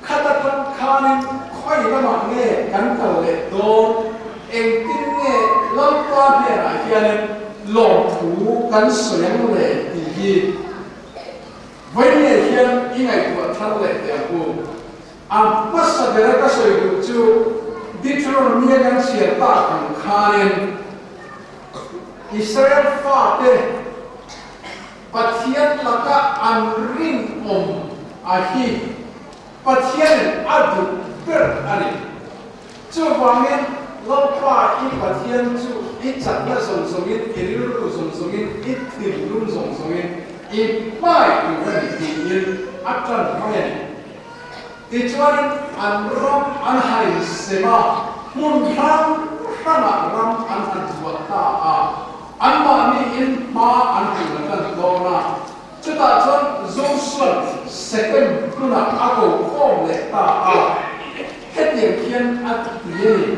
Khat atang khanin khawi lamah nge kan kal leh dawn, engtin nge Lalpa hnenah hianin lawmthu kan sawi ang le tih hi vawiin hian i ngaihtuah thar leh teh ang u. A hmasa bera ka sawi duh chu Deuteronomy-a kan chhiar tak ang khanin Israel fate Pathian laka an rinawm a hi Pathianin a duh ber a ni. Chuvangin, Lalpa i Pathian chu i chakna zawng zawngin, i rilru zawng zawngin, i thinlung zawng zawngin i hmai tur a ni tiin a tan mai a ni. Tichuanin an ram an han insem a, hmun hrang hrangah ram an han zuah ta a. Anmahniin hma an han la tan dawn a, chutah chuan Joshua Sekem hmunah a ko khawm leh ta a, hetiang hian a ti a ni,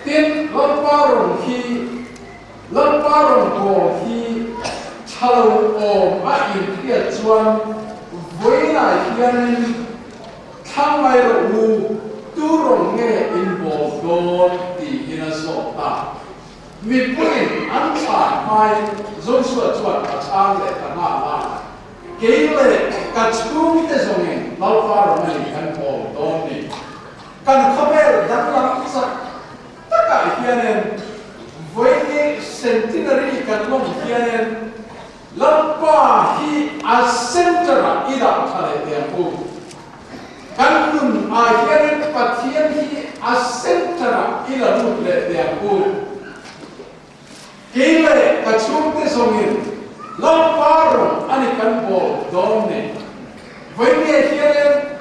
Tin, Lalpa rawn hi, Lalpa rawn bawl hi tha lo awm a inhriat chuan vawiinah hianin thlang mai rawh u. Tu rawng nge in bawl dawn? tiin a zawt a. Mipuiin an chhan hmain Joshua chuan a chhang leh ta nghal a, Kei leh ka chhungte zawngin Lalpa rawng a ni kan bawl dawn ni. Kan khawvel danglam chak takah hianin vawiini centenary kan lawm hianin Lalpa hi a centre-ah i dah tha leh teh ang u. Kan nun ah hianin Pathian hi a centre-ah i la lut leh teh ang u. Kei leh ka chhungte zawngin Lalpa rawng a ni kan bawl dawn ni. Vawinia hianin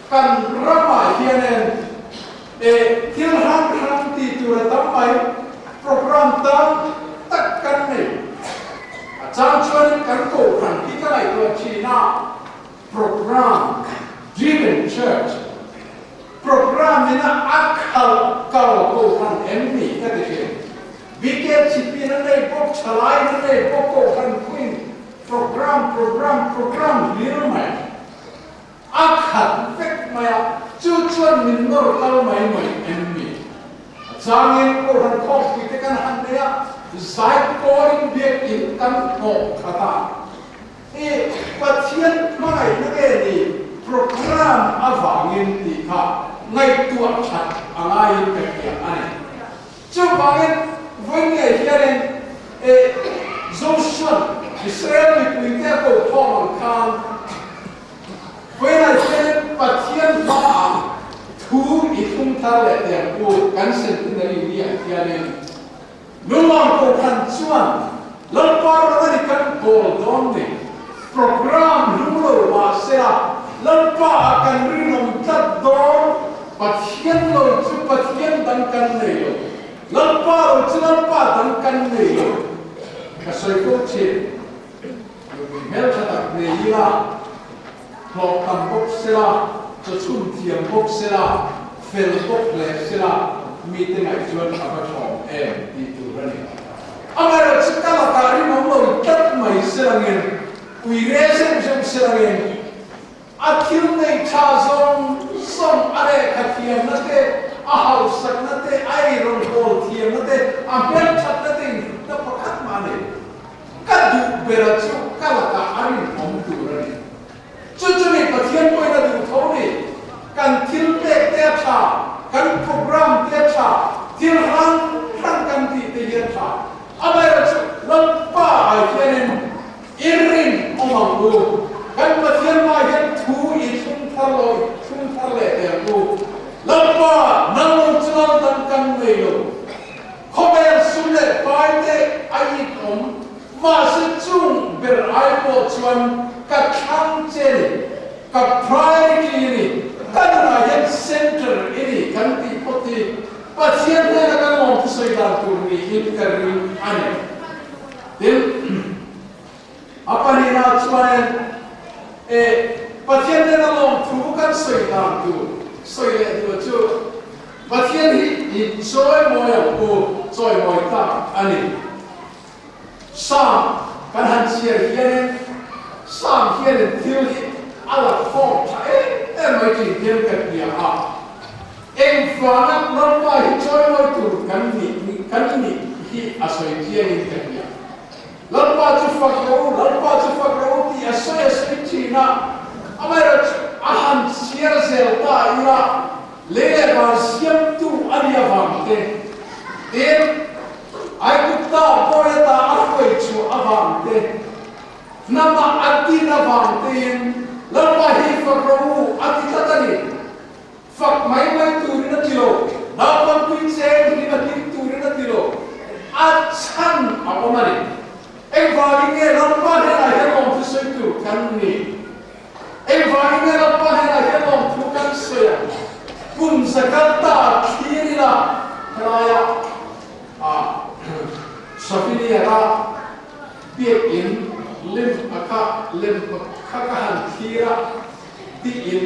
kan ramah hianin e thil hrang hrang tih tur a tam mai, program tam tak kan nei. A chang chuanin kan kohhran hi ka ngaihtuah thin a, Program Driven Church Program ina a khalh kal kohhran em ni ka ti thin. BKHP in a nei bawk, thalai in a nei bawk kohhran pawhin program program program hlir mai a khat vek mai a, chu chuan min nawr kal mai mai em ni? A changin kohhran khawmpui te kan han nei a, zai pawhin biakinn kan hnawh khat a. I Pathian hmangaihna nge ni program avangin tih kha ngaihtuah that a ngaiin ka hria a ni. Chuvangin vawi ngei hianin e Joshua Israel mipuite a ko thawm ang khan vawiinah hianin Pathian hmaah thu i thlung thar leh teh ang u kan centenary ni ah hianin. Nungam Kohhran chuan Lalpa ram a ni kan bawl dawn ni. Program hlung lo mahsela Lalpa ah kan rinawm tlat dawn, Pathian lo chu Pathian dang kan nei lo, Lalpa lo chu Lalpa dang kan nei lo. Ka sawi fo thin, nupui hmeltha tak nei ila, hlawh tam bawk sela, chawchhun thiam bawk sela, fel bawk hle sela, mite ngaih chuan a va thawm em tih tur a ni. Amaherawhchu ka lakah rinawm lo tlat mai selangin, ui re zeuh zeuh selangin, a thil nei tha zawng zawng, a lehkha thiamna te, a hausakna te, a eirawnbawl thiamna te, a hmelthatna te inhlutna pakhat mah a nei lo. Ka duh bera chu ka lakah a rinawm tur a ni. Chu chu ni Pathian pawhin a duh tho ni. Kan thil pek te a tha, kan program te a tha, thil hrang hrang kan tih te hi a tha. Amaherawhchu Lalpa ah hianin i rinawm ang u. Kan Pathian hmaah hian thu i thlung thar lo, i thlung thar leh teh ang u. Lalpa, nang lo chu lal dang kan nei lo. Khawvel sum leh pai te a it awm, mahse chung ber ai pawh chuan ka thlang che ni, ka priority i ni, ka nunah hian centre i ni kan tih phawt hi Pathian hnena kan lawm thusawi dan tur niin ka ring a ni. Tin, a pahnihna chuanin e Pathian hnena lawm thu kan sawi dan tur sawi leh duh chu, Pathian hi i chawimawi ang u, chawimawi tak a ni. Psalm kan han chhiar hianin Psalm hianin thil hi a la khawm tha em em mai tih hian ka hria a. Engvanga Lalpa hi chawimawi tur kan nih kan nih hi a sawi chiangin ka hria. Lalpa chu fak rawh u, Lalpa chu fak rawh u tih a sawi a sawi thin a, amaherawhchu a han chhiar zel ta ila, Lei leh van siamtu a nih avang te, tin, Aigupta bawi ata a hruai chhuah avang te, hnama a din avang tein Lalpa hi fak rawh u a ti tlat a ni. Fak mai mai turin a ti lo, naupangpui cheng hlim a hlim turin a ti lo, a chhan a awm a ni. Engvangin nge Lalpa hnenah hian awmthu sawi tur kan ni? Engvangin nge Lalpa hnenah hian lawmthu kan sawi ang? Kum zakal ta thlir ila helaia Safiniara biakinn lem a kha lem kha ka han thlir a tiin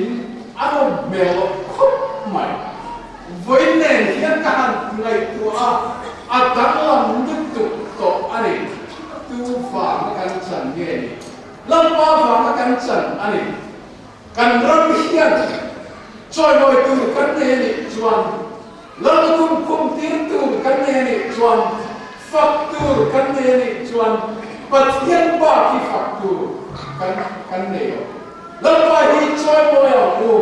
a nawm hmel loh khawp mai. Vawiin nen hian ka han ngaihtuah a, a danglam lutuk tawh a ni. Tu vanga kan chan nge ni? Lalpa vanga kan chan a ni. Kan ram hian Chawimawi tur kan nei a nih chuan, Lallukhum khum tir tur kan nei a nih chuan, fak tur kan nei a nih chuan Pathian bak hi fak tur kan kan nei lo. Lalpa hi chawimawi ang u.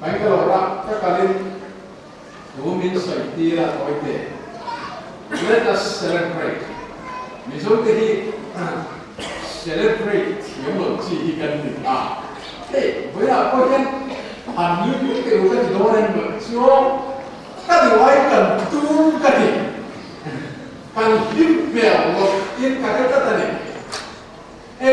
Bangalore ah ka kalin thu min sawi tir a tawi teh. Let us celebrate. Mizote hi celebrate thiam lo chi hi kan ni a. Hei, vawiinah pawh hian han nui pui teh u ka ti dawn em loh chuan ka duh ai kan tum ka ti. Kan hlim hmel loh in ka hre tlat a ni. E,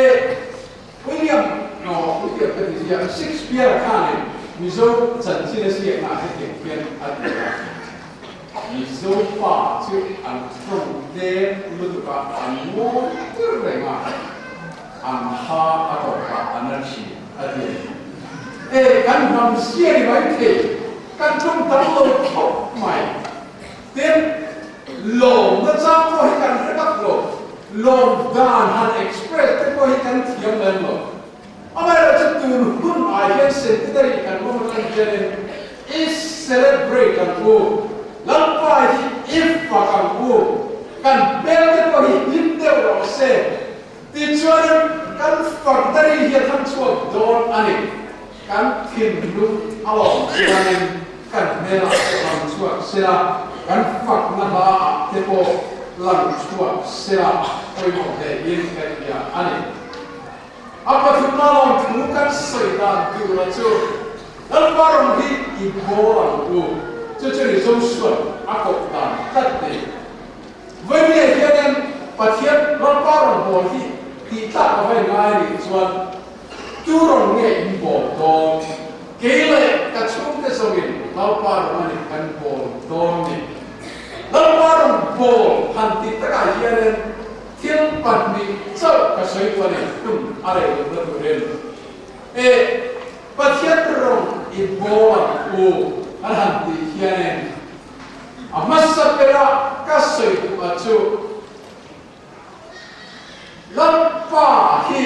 William, no, William ka ti zia, Shakespeare khanin Mizo chanchin a ziakna ah hetiang hian a ti a, Mizo pa chu an tawng tlem lutuk a, an ngawi tir reng a, an ha a tawpah an a thin a ti a ni. E, kan hnam zia ni mai thei, kan tawng tam lo khawp mai. Tin, lawmna chang pawh hi kan hre vak lo. Lawm dan han express te pawh hi kan thiam lem lo. Amaherawhchu tun hun ah hian centenary kan hmang atang hianin i celebrate ang u, Lalpa hi i fak ang u, kan hmel te pawh hi hlim deuh rawh se tichuanin kan fak dari hi a thang chhuak dawn a ni. Kan thinlung a lawm chuanin kan hmelah pawh lang chhuak sela, kan fakna hla ah te pawh lang chhuak sela pawimawh hle in ka hria a ni. A pathumna lawm thu kan sawi dan tura chu Lalpa rawng hi i bawr ang u, chu chu ni Joshua a koh dan tlat ni. Vawimia hianin Pathian Lalpa rawn bawl hi tih tlak a vai ngai nih chuan Tu rawn nge in bawl dawn? Kei leh ka chhungte zawngin Lalpa rawn a ni kan bawl dawn ni. Lalpa rawn bawl han tih takah hianin thil pahnih chauh ka sawi chuan in hun a rei lohna turin e Pathian rawn i bawl ang u an han tih hianin a hmasa bera ka sawi duh a chu Lalpa hi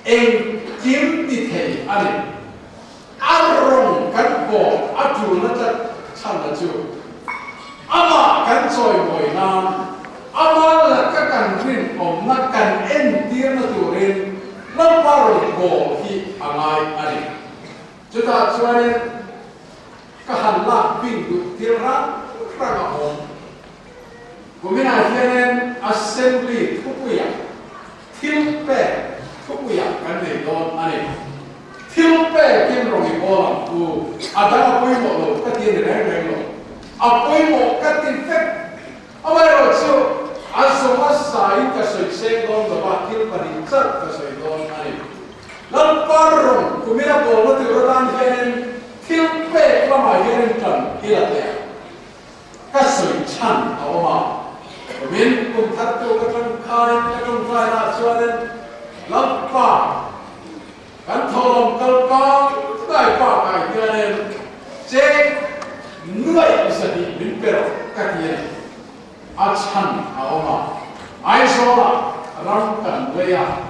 engkim ti thei a ni. A rawng kan bawm a tulna tlat chhanna chu amah kan chawimawi nan, ama laka kan rinawmna kan entirna turin Lalpa rawn bawm hi a ngai a ni. Chutah chuanin ka han lak bing duh tir rang rang a awm. Kuminah hianin Assembly thupuiah thil pek thupuiah kan nei dawn a ni. Thil pekin rawn i bawl ang u, a dang a pawimawh lo ka ti a ni reng reng lo. A pawimawh ka ti vek. Amaherawhchu, a zawng a zaiin ka sawi seng dawn lo va, thil pahnih chauh ka sawi dawn a ni. Lalpa rawn kumina bawlna tur atan hianin thil pek lamah hianin tan i la teh ang. Ka sawi chhan a awm a, kumin kum thar tu ka tangkaiin ka tawngtainaah chuanin Lalpa kan thawhlawm kal pangngai bakah hianin cheng nuaih zahnih min pe rawh ka ti a ni. A chhan a awm a, Aizawlah ram kan lei a,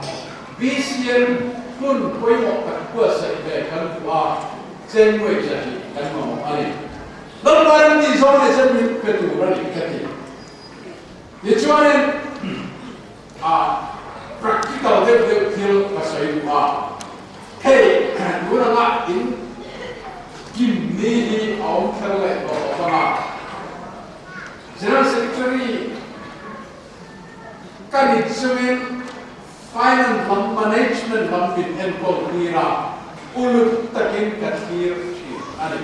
BCM hmun pawimawh tak buatsaih ve kan duh a, cheng nuaih zahnih kan mamawh a ni. Lalpa in tih zawng leh chuan min pe tur a ni ka ti. Tichuanin a practical deuh deuh thil ka sawi duh a, hei tun anga in kim ni hi a awm kher leh tawh lo vang a, General Secretary ka ni chungin Finance lam management lam min enkawl tir a, uluk takin ka thlir thin a ni.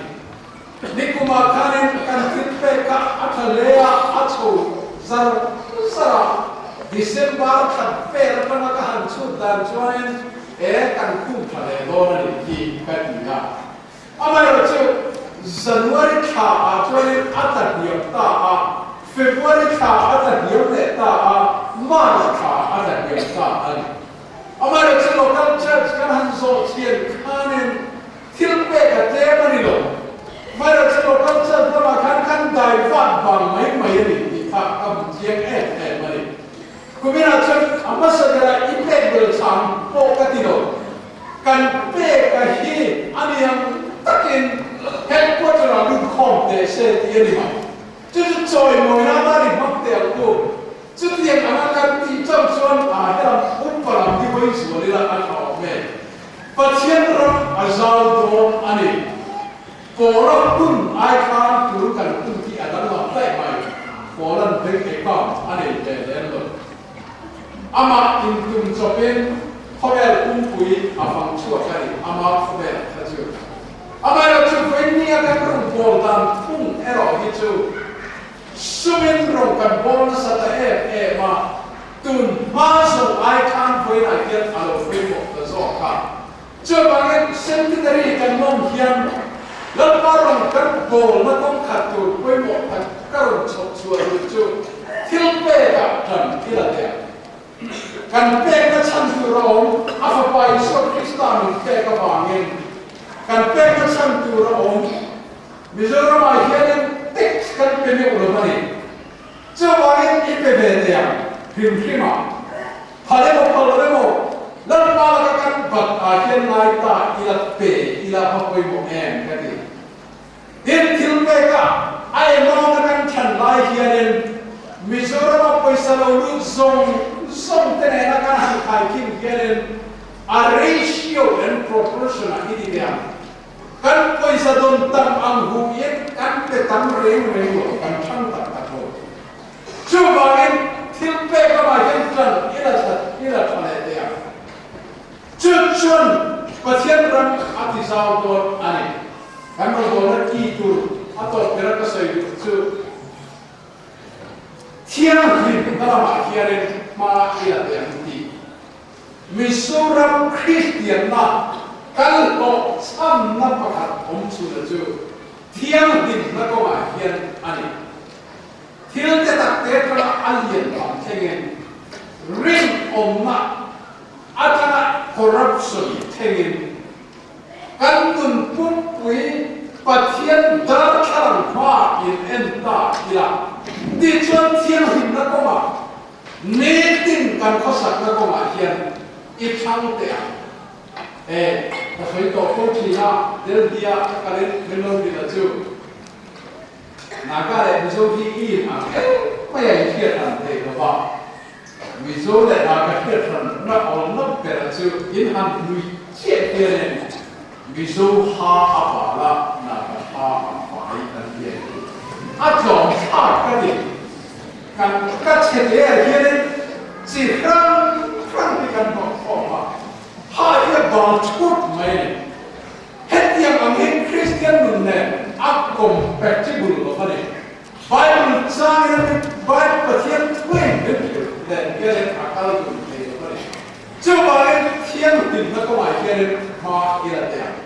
Nikumah khanin kan thil pek kha a tha hle a, a chho zar zar a, December khat vel atanga ka han chhut dan chuanin e kan khum tha leh dawn a nih hi ka ti a. Amaherawhchu January thla ah chuanin a tla hniam ta a, February thla a tla hniam leh ta a, March thla a tla hniam ta a ni. Amaherawhchu local church kan han zawh chhian khanin Thil pek a tlem a ni lo. Amaherawhchu local church lamah khan kan dai vat vang mai mai a ni tih kha ka hmu chiang em em a ni. Kuminah chuan a hmasa berah i pek bel chang pawh ka ti lo. Kan pek a hi a se tih a ni mai. Chu chu chawimawina atan i hmang teh ang u. Chutiang anga kan tih chauh chuan a helam upa lam hi vawi zual ila a tha awm e. Pathian ram a zau dawn a ni. Pawla hun ai khan tur kan hun hi a danglam daih mai. Pawlan bank account a nei ve lem lo. Amah intum chawpin khawvel pumpui a fang chhuak a ni, ama khawvel kha chu. Amaherawhchu vawinia kan rawn bawl dan thung erawh hi chu sumin rawn kan bawl nasa ta em em a, tun hma zawng ai khan vawiinah hian a lo pawimawh ta zawk a. Chuvangin centenary kan lawm hian Lalpa rawn kan bawlna kawng khat tur pawimawh tak ka rawn chhawp chhuah duh chu thil pekah tan i la teh ang. Kan pekna chhan tur a awm, a Fapa Isua Krista min pek avangin kan pekna chhan tur a awm. Mizoramah hianin tax kan pe meuh lo a ni. Chuvangin i pe ve teh ang hrim hrim a. Phal emaw phal lo emaw, Lalpa laka kan bat ah hian ngai ta ila pe ila hma pawimawh em ka ti. Tin, thil peka a amount a kan thlan lai hianin Mizorama pawisa lo lut zawng zawng te nena kan han khaikhin hianin a ratio and proportion ah i ti teh ang. Kan pawisa dawn tam ang hu in kan pe tam reng reng lo, kan thlang tak tak lo. Chuvangin thil pek lamah hian tan i la that i la tha leh teh ang. Chu chuan Pathian ram a ti zau dawn a ni. Kan rawngbawlna ki tur a tawp bera ka sawi duh chu thianghlimna lamah hianin hma i la teh ang tih. Mizoram Kristianna kal hlawh chhanna pakhat awm chhuna chu thianghlimna kawngah hian a ni. Thil te tak te atanga a lian tham thlengin rinawmna atanga corruption thlengin kan nun pumpui Pathian darthlalang hma in en ta ila tichuan thianghlimna kawngah nitin kan khawsakna kawngah hian i thlang teh ang. E, ka sawi tawh fo thin a, Delhi-a ka kalin min lo hrilh a chu. Naga leh Mizo hi i in ang em mai a i hriat hran thei lo va, Mizo leh Naga hriat hran na awlna ber chu in han hlui chiah hianin Mizo ha a bal a, Naga ha a fai an ti a ni. A tlawm thlak ka ti. Kan ka chhe te ah hianin chi hrang hrang hi kan hnawh khawm a, ha hi a bal thut mai a ni. Hetiang ang hi Kristian nun nen a compatible lo a ni. Bible changin a ni, Bible Pathian thuin min hrilh nen hianin a kal dun thei lo a ni. Chuvangin thianghlimna kawngah hianin hma i la teh ang.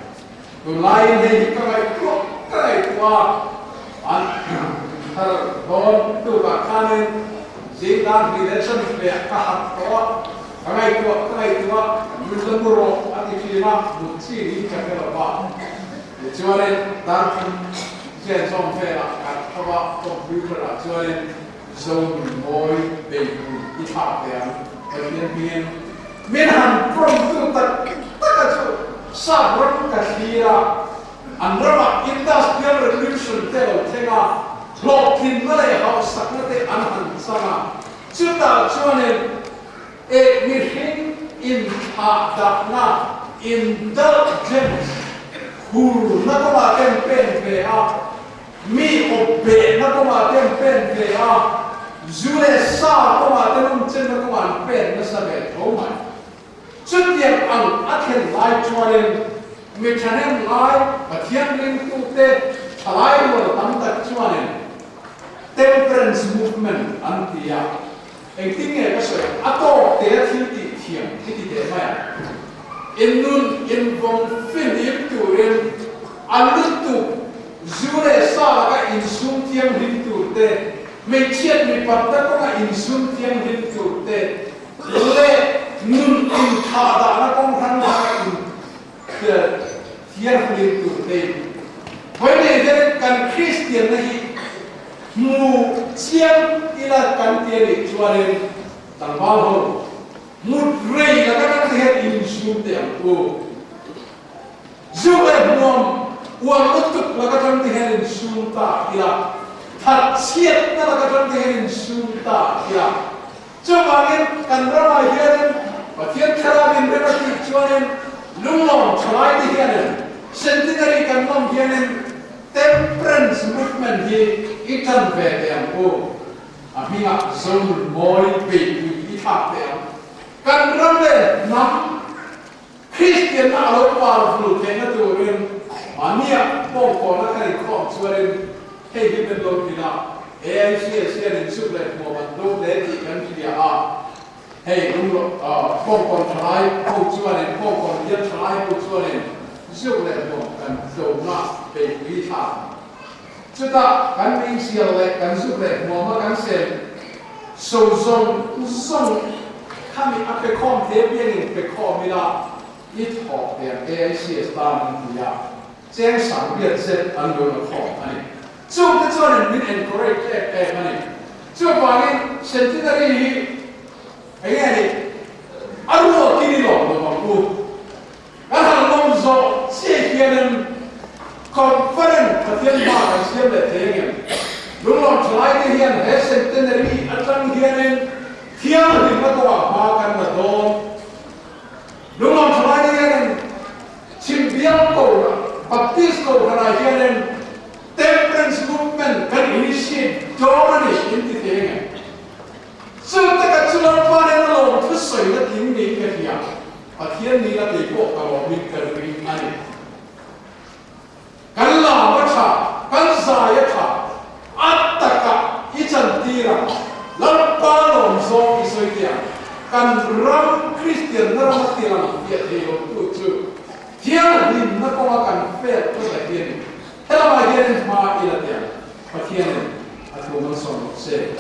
Tunlaiin hei hi ka ngaihtuah ka ngaihtuah a, an thar dawn tukah khanin zingdan hri leh chanve ka harh tawh a, Ka ngaihtuah, ka ngaihtuah, min la mu rawh a ti thin a, mut chi niin ka hre lo va. Tichuanin darthum chen zawm velah kan tho a, computer ah chuanin Zonunmawi beihpui i thlak ve ang, Pathian hmingin min han prompt tu tak tak a chu sap ram ka thlir a, an ramah industrial revolution te lo thleng a, hlawhtlinna leh hausakna te an han chang a, Chutah chuanin e mihring inthlah dahna, indulgence, hurna kawngah te an pen ve a, mi awpbehna kawngah te an pen ve a, zu leh sa kawngah te nawmchenna kawngah an pen nasa ve tho mai. Chutiang ang a thlen lai chuanin mi thahnem ngai Pathian ringtute thalai rual tam tak chuanin Temperance Movement an ti a, engtin nge ka sawi ang, a tawk te a thil tih thiam hi ti teh mai ang. In nun invawng fihlim turin a lutuk zu leh sa laka insum thianghlim tur te, hmeichhiat mipat na kawnga insum thianghlim tur te leh nun inthah dahna kawng hrang hranga in Thianghlim tur te vawi nei hian kan Kristianna hi hmu chiang ila kan ti a nih chuanin tlangval ho mut rei laka kan ti hian insum teh ang u. Zu leh hmuam Uar lutuk laka tang te hian insum ta ila, thatchhiatna laka tang te hian insum ta ila. Chuvangin kan ramah hianin Pathian thlarau in rem a tih chuanin lunglawm thalai te hianin Centenary kan lawm hianin Temperance Movement hi i tan ve teh ang u. A hmingah Zonun Mawi beihpui i thlak teh ang. Kan ram leh hnam Kristianna a lo par vul theihna turin mahnia pawngkawna kan inkhawm chuanin hei hi min lo hrilh a, AICS hian insuk leh hmuam an do hle tih kan hria a, hei lung pawngkawn thalai ho chuanin pawngkawn bial thalai ho chuanin zuk leh hmuam kan tlawmna beihpui thlak ang. Chutah kan meizial leh kan zuk leh hmuama kan sem so zawng zawng khami a pe khawm the piangin pe khawm ila i thawk der AICS tan an ti a, cheng sang biat zet an lo la khawm a ni. Chungte chuanin min encourage em em a ni. Chuvangin Centenary hi enge ni a ruakin i lawm lo ang u. Kan han lawm zawh chiah hianin Conference Pathian hma kan siam leh thei angem? Lunglawm thalaite hian he Centenary atang hianin thianghlimna kawngah hma kan la dawn. Lunglawm thalaite hianin Chhimbial Kohhran, Baptist Kohhranah hianin Temperance Movement kan initiate dawn a ni in ti thei angem? Chu taka chu Lalpa nen a lawm thusawi na tling niin ka hria. Pathian nila kei pawh ka lawmin ka ring a ni. Kan lam a tha, kan zai a tha, a taka i chantir ang, Lalpa lawm zawng i sawi teh ang, kan ram Kristian na rama ti lang fiah thei lo tu chu thianghlimna kawnga kan fel hmasa hi a ni. Helamah hianin hma i la teh ang, Pathianin a thu malsawm rawh se.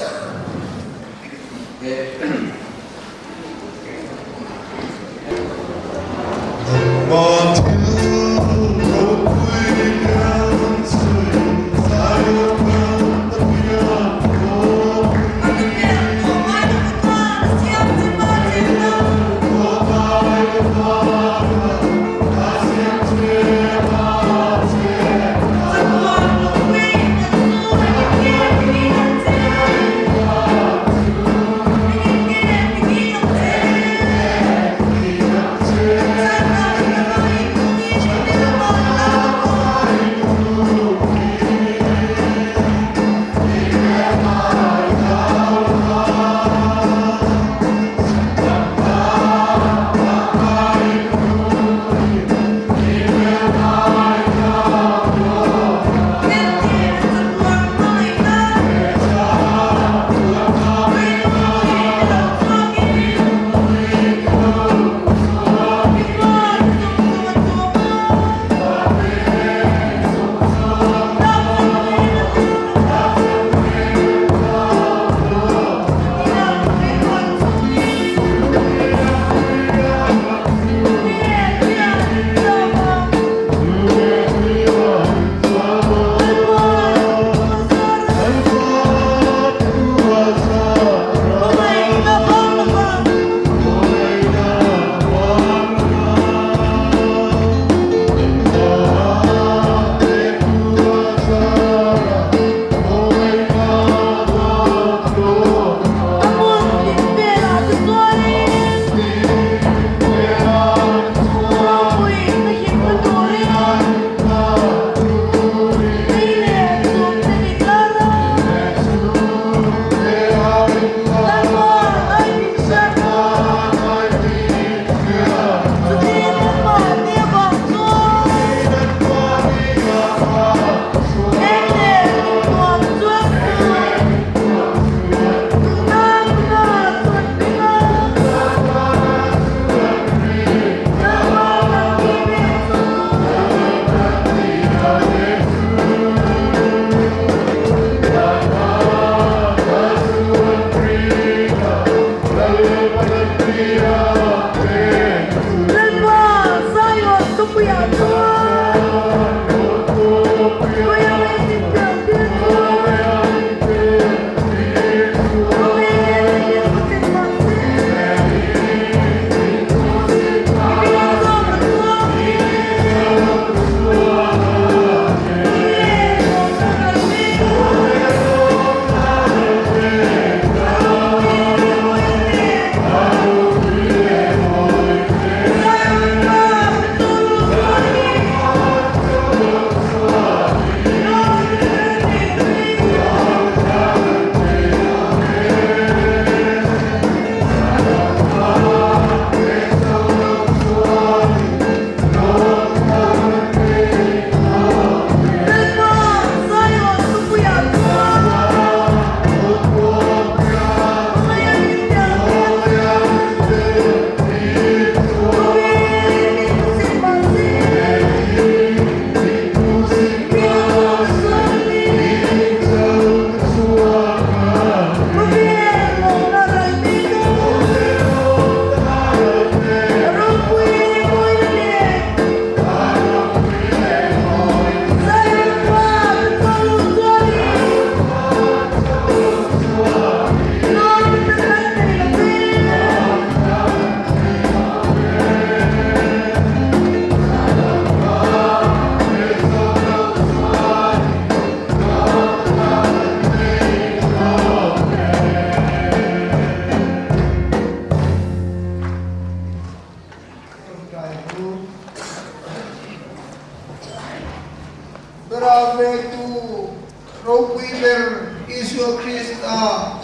ber Isua Krista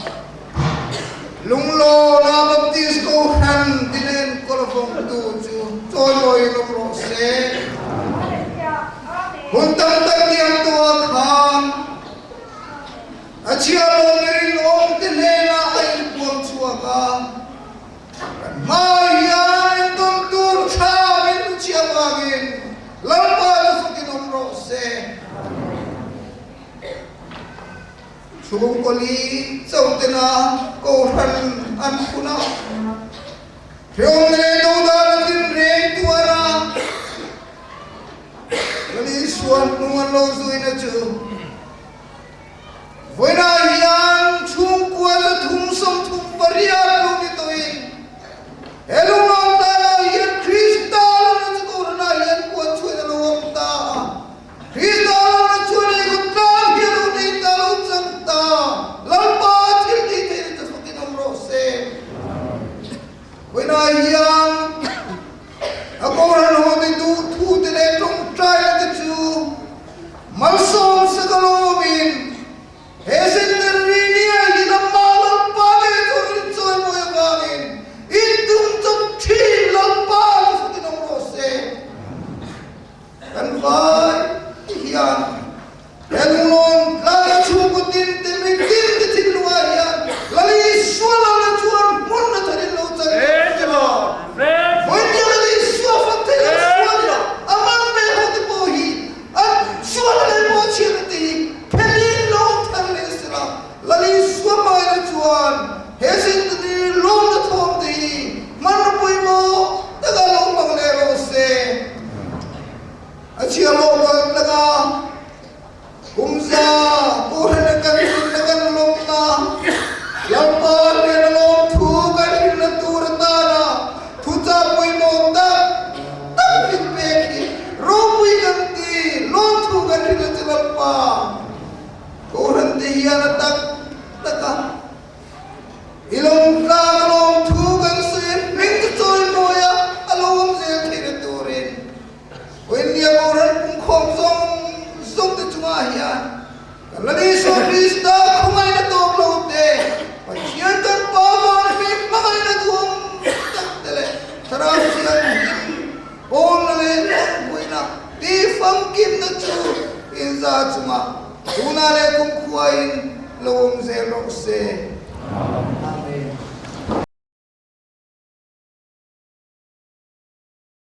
Lunglawna Baptist Kohhran din enkawl vawngtu chu chawimawiin awm rawh se. Hun tam tak liam tawhah khan a chhiarlawm i rinawmte hnenah a inpuang chhuak a. Kan hmaah hian entawn tur tha min hmu chhiah vangin Lalpa chu fakin awm rawh se. Chhungkaw li chotena Kohhran an phun a, Hreawm leh Dodal a tin reng tuar a, Lal Isua hnung an lo zuina chu Vawiinah hian chhungkua 338 lo ni tawhin he lunglawm tlanah hian Krista lamna chu Kohhranah hian puan chhuain a lo awm ta a. Krista lamna chuan ei kut tlang hi a lo nei ta lo chang ta. Lalpa thil tih theihna chu fakin awm rawh se. Vawiinah hian a Kohhran hote duh thute leh tawngtaina te chu Malsawm Sakalawmin he centenary ni ah hian amah Lalpa leh Thawrin chawimawi avangin intum chawp thin Lalpa chu fakin awm rawh se. Kan vai hian he lunglawn tlai chhungkaw tin te mi tin te thinlungah hian Lal Isua lalna chuan hmun a tharin lo chan rawh se. Vawinia Lal Isua fak thei lo sual a man ve ho te pawh hi An sual leh pawh chhiat a ti phelin lo thar leh se la, Lal Isua hmaina chuan he sentani lawmna thawm te hi hmanraw pawimawh taka lo hmang leh rawh se. A chhia lawm rual taka kumza Kohhran a kan rinna kan lawmna Lalpa hnena lawmthu kan hrilhna tur atana thuchah pawimawh tak tak min pek hi ropui kan ti, lawmthu kan hrilh a che Lalpa. Kohhran te hian a tak tak a, i lawmtlang a lawmthu kan sawi a, hming chu chawi mawi a, a lo awm zel theihna turin Vawinia Kohhran pumkhawm zawng zawng te chungah hian Kan Lal Isua Krista khawngaihna tawp lo te, Pathian kan Pa van hi hmangaihna duhawm tak te leh Thlarau Thianghlim pawlna leh hlawhpuina tihfamkimna chu inza chungah tunah leh kumkhuain lo awm zel rawh se. Amen.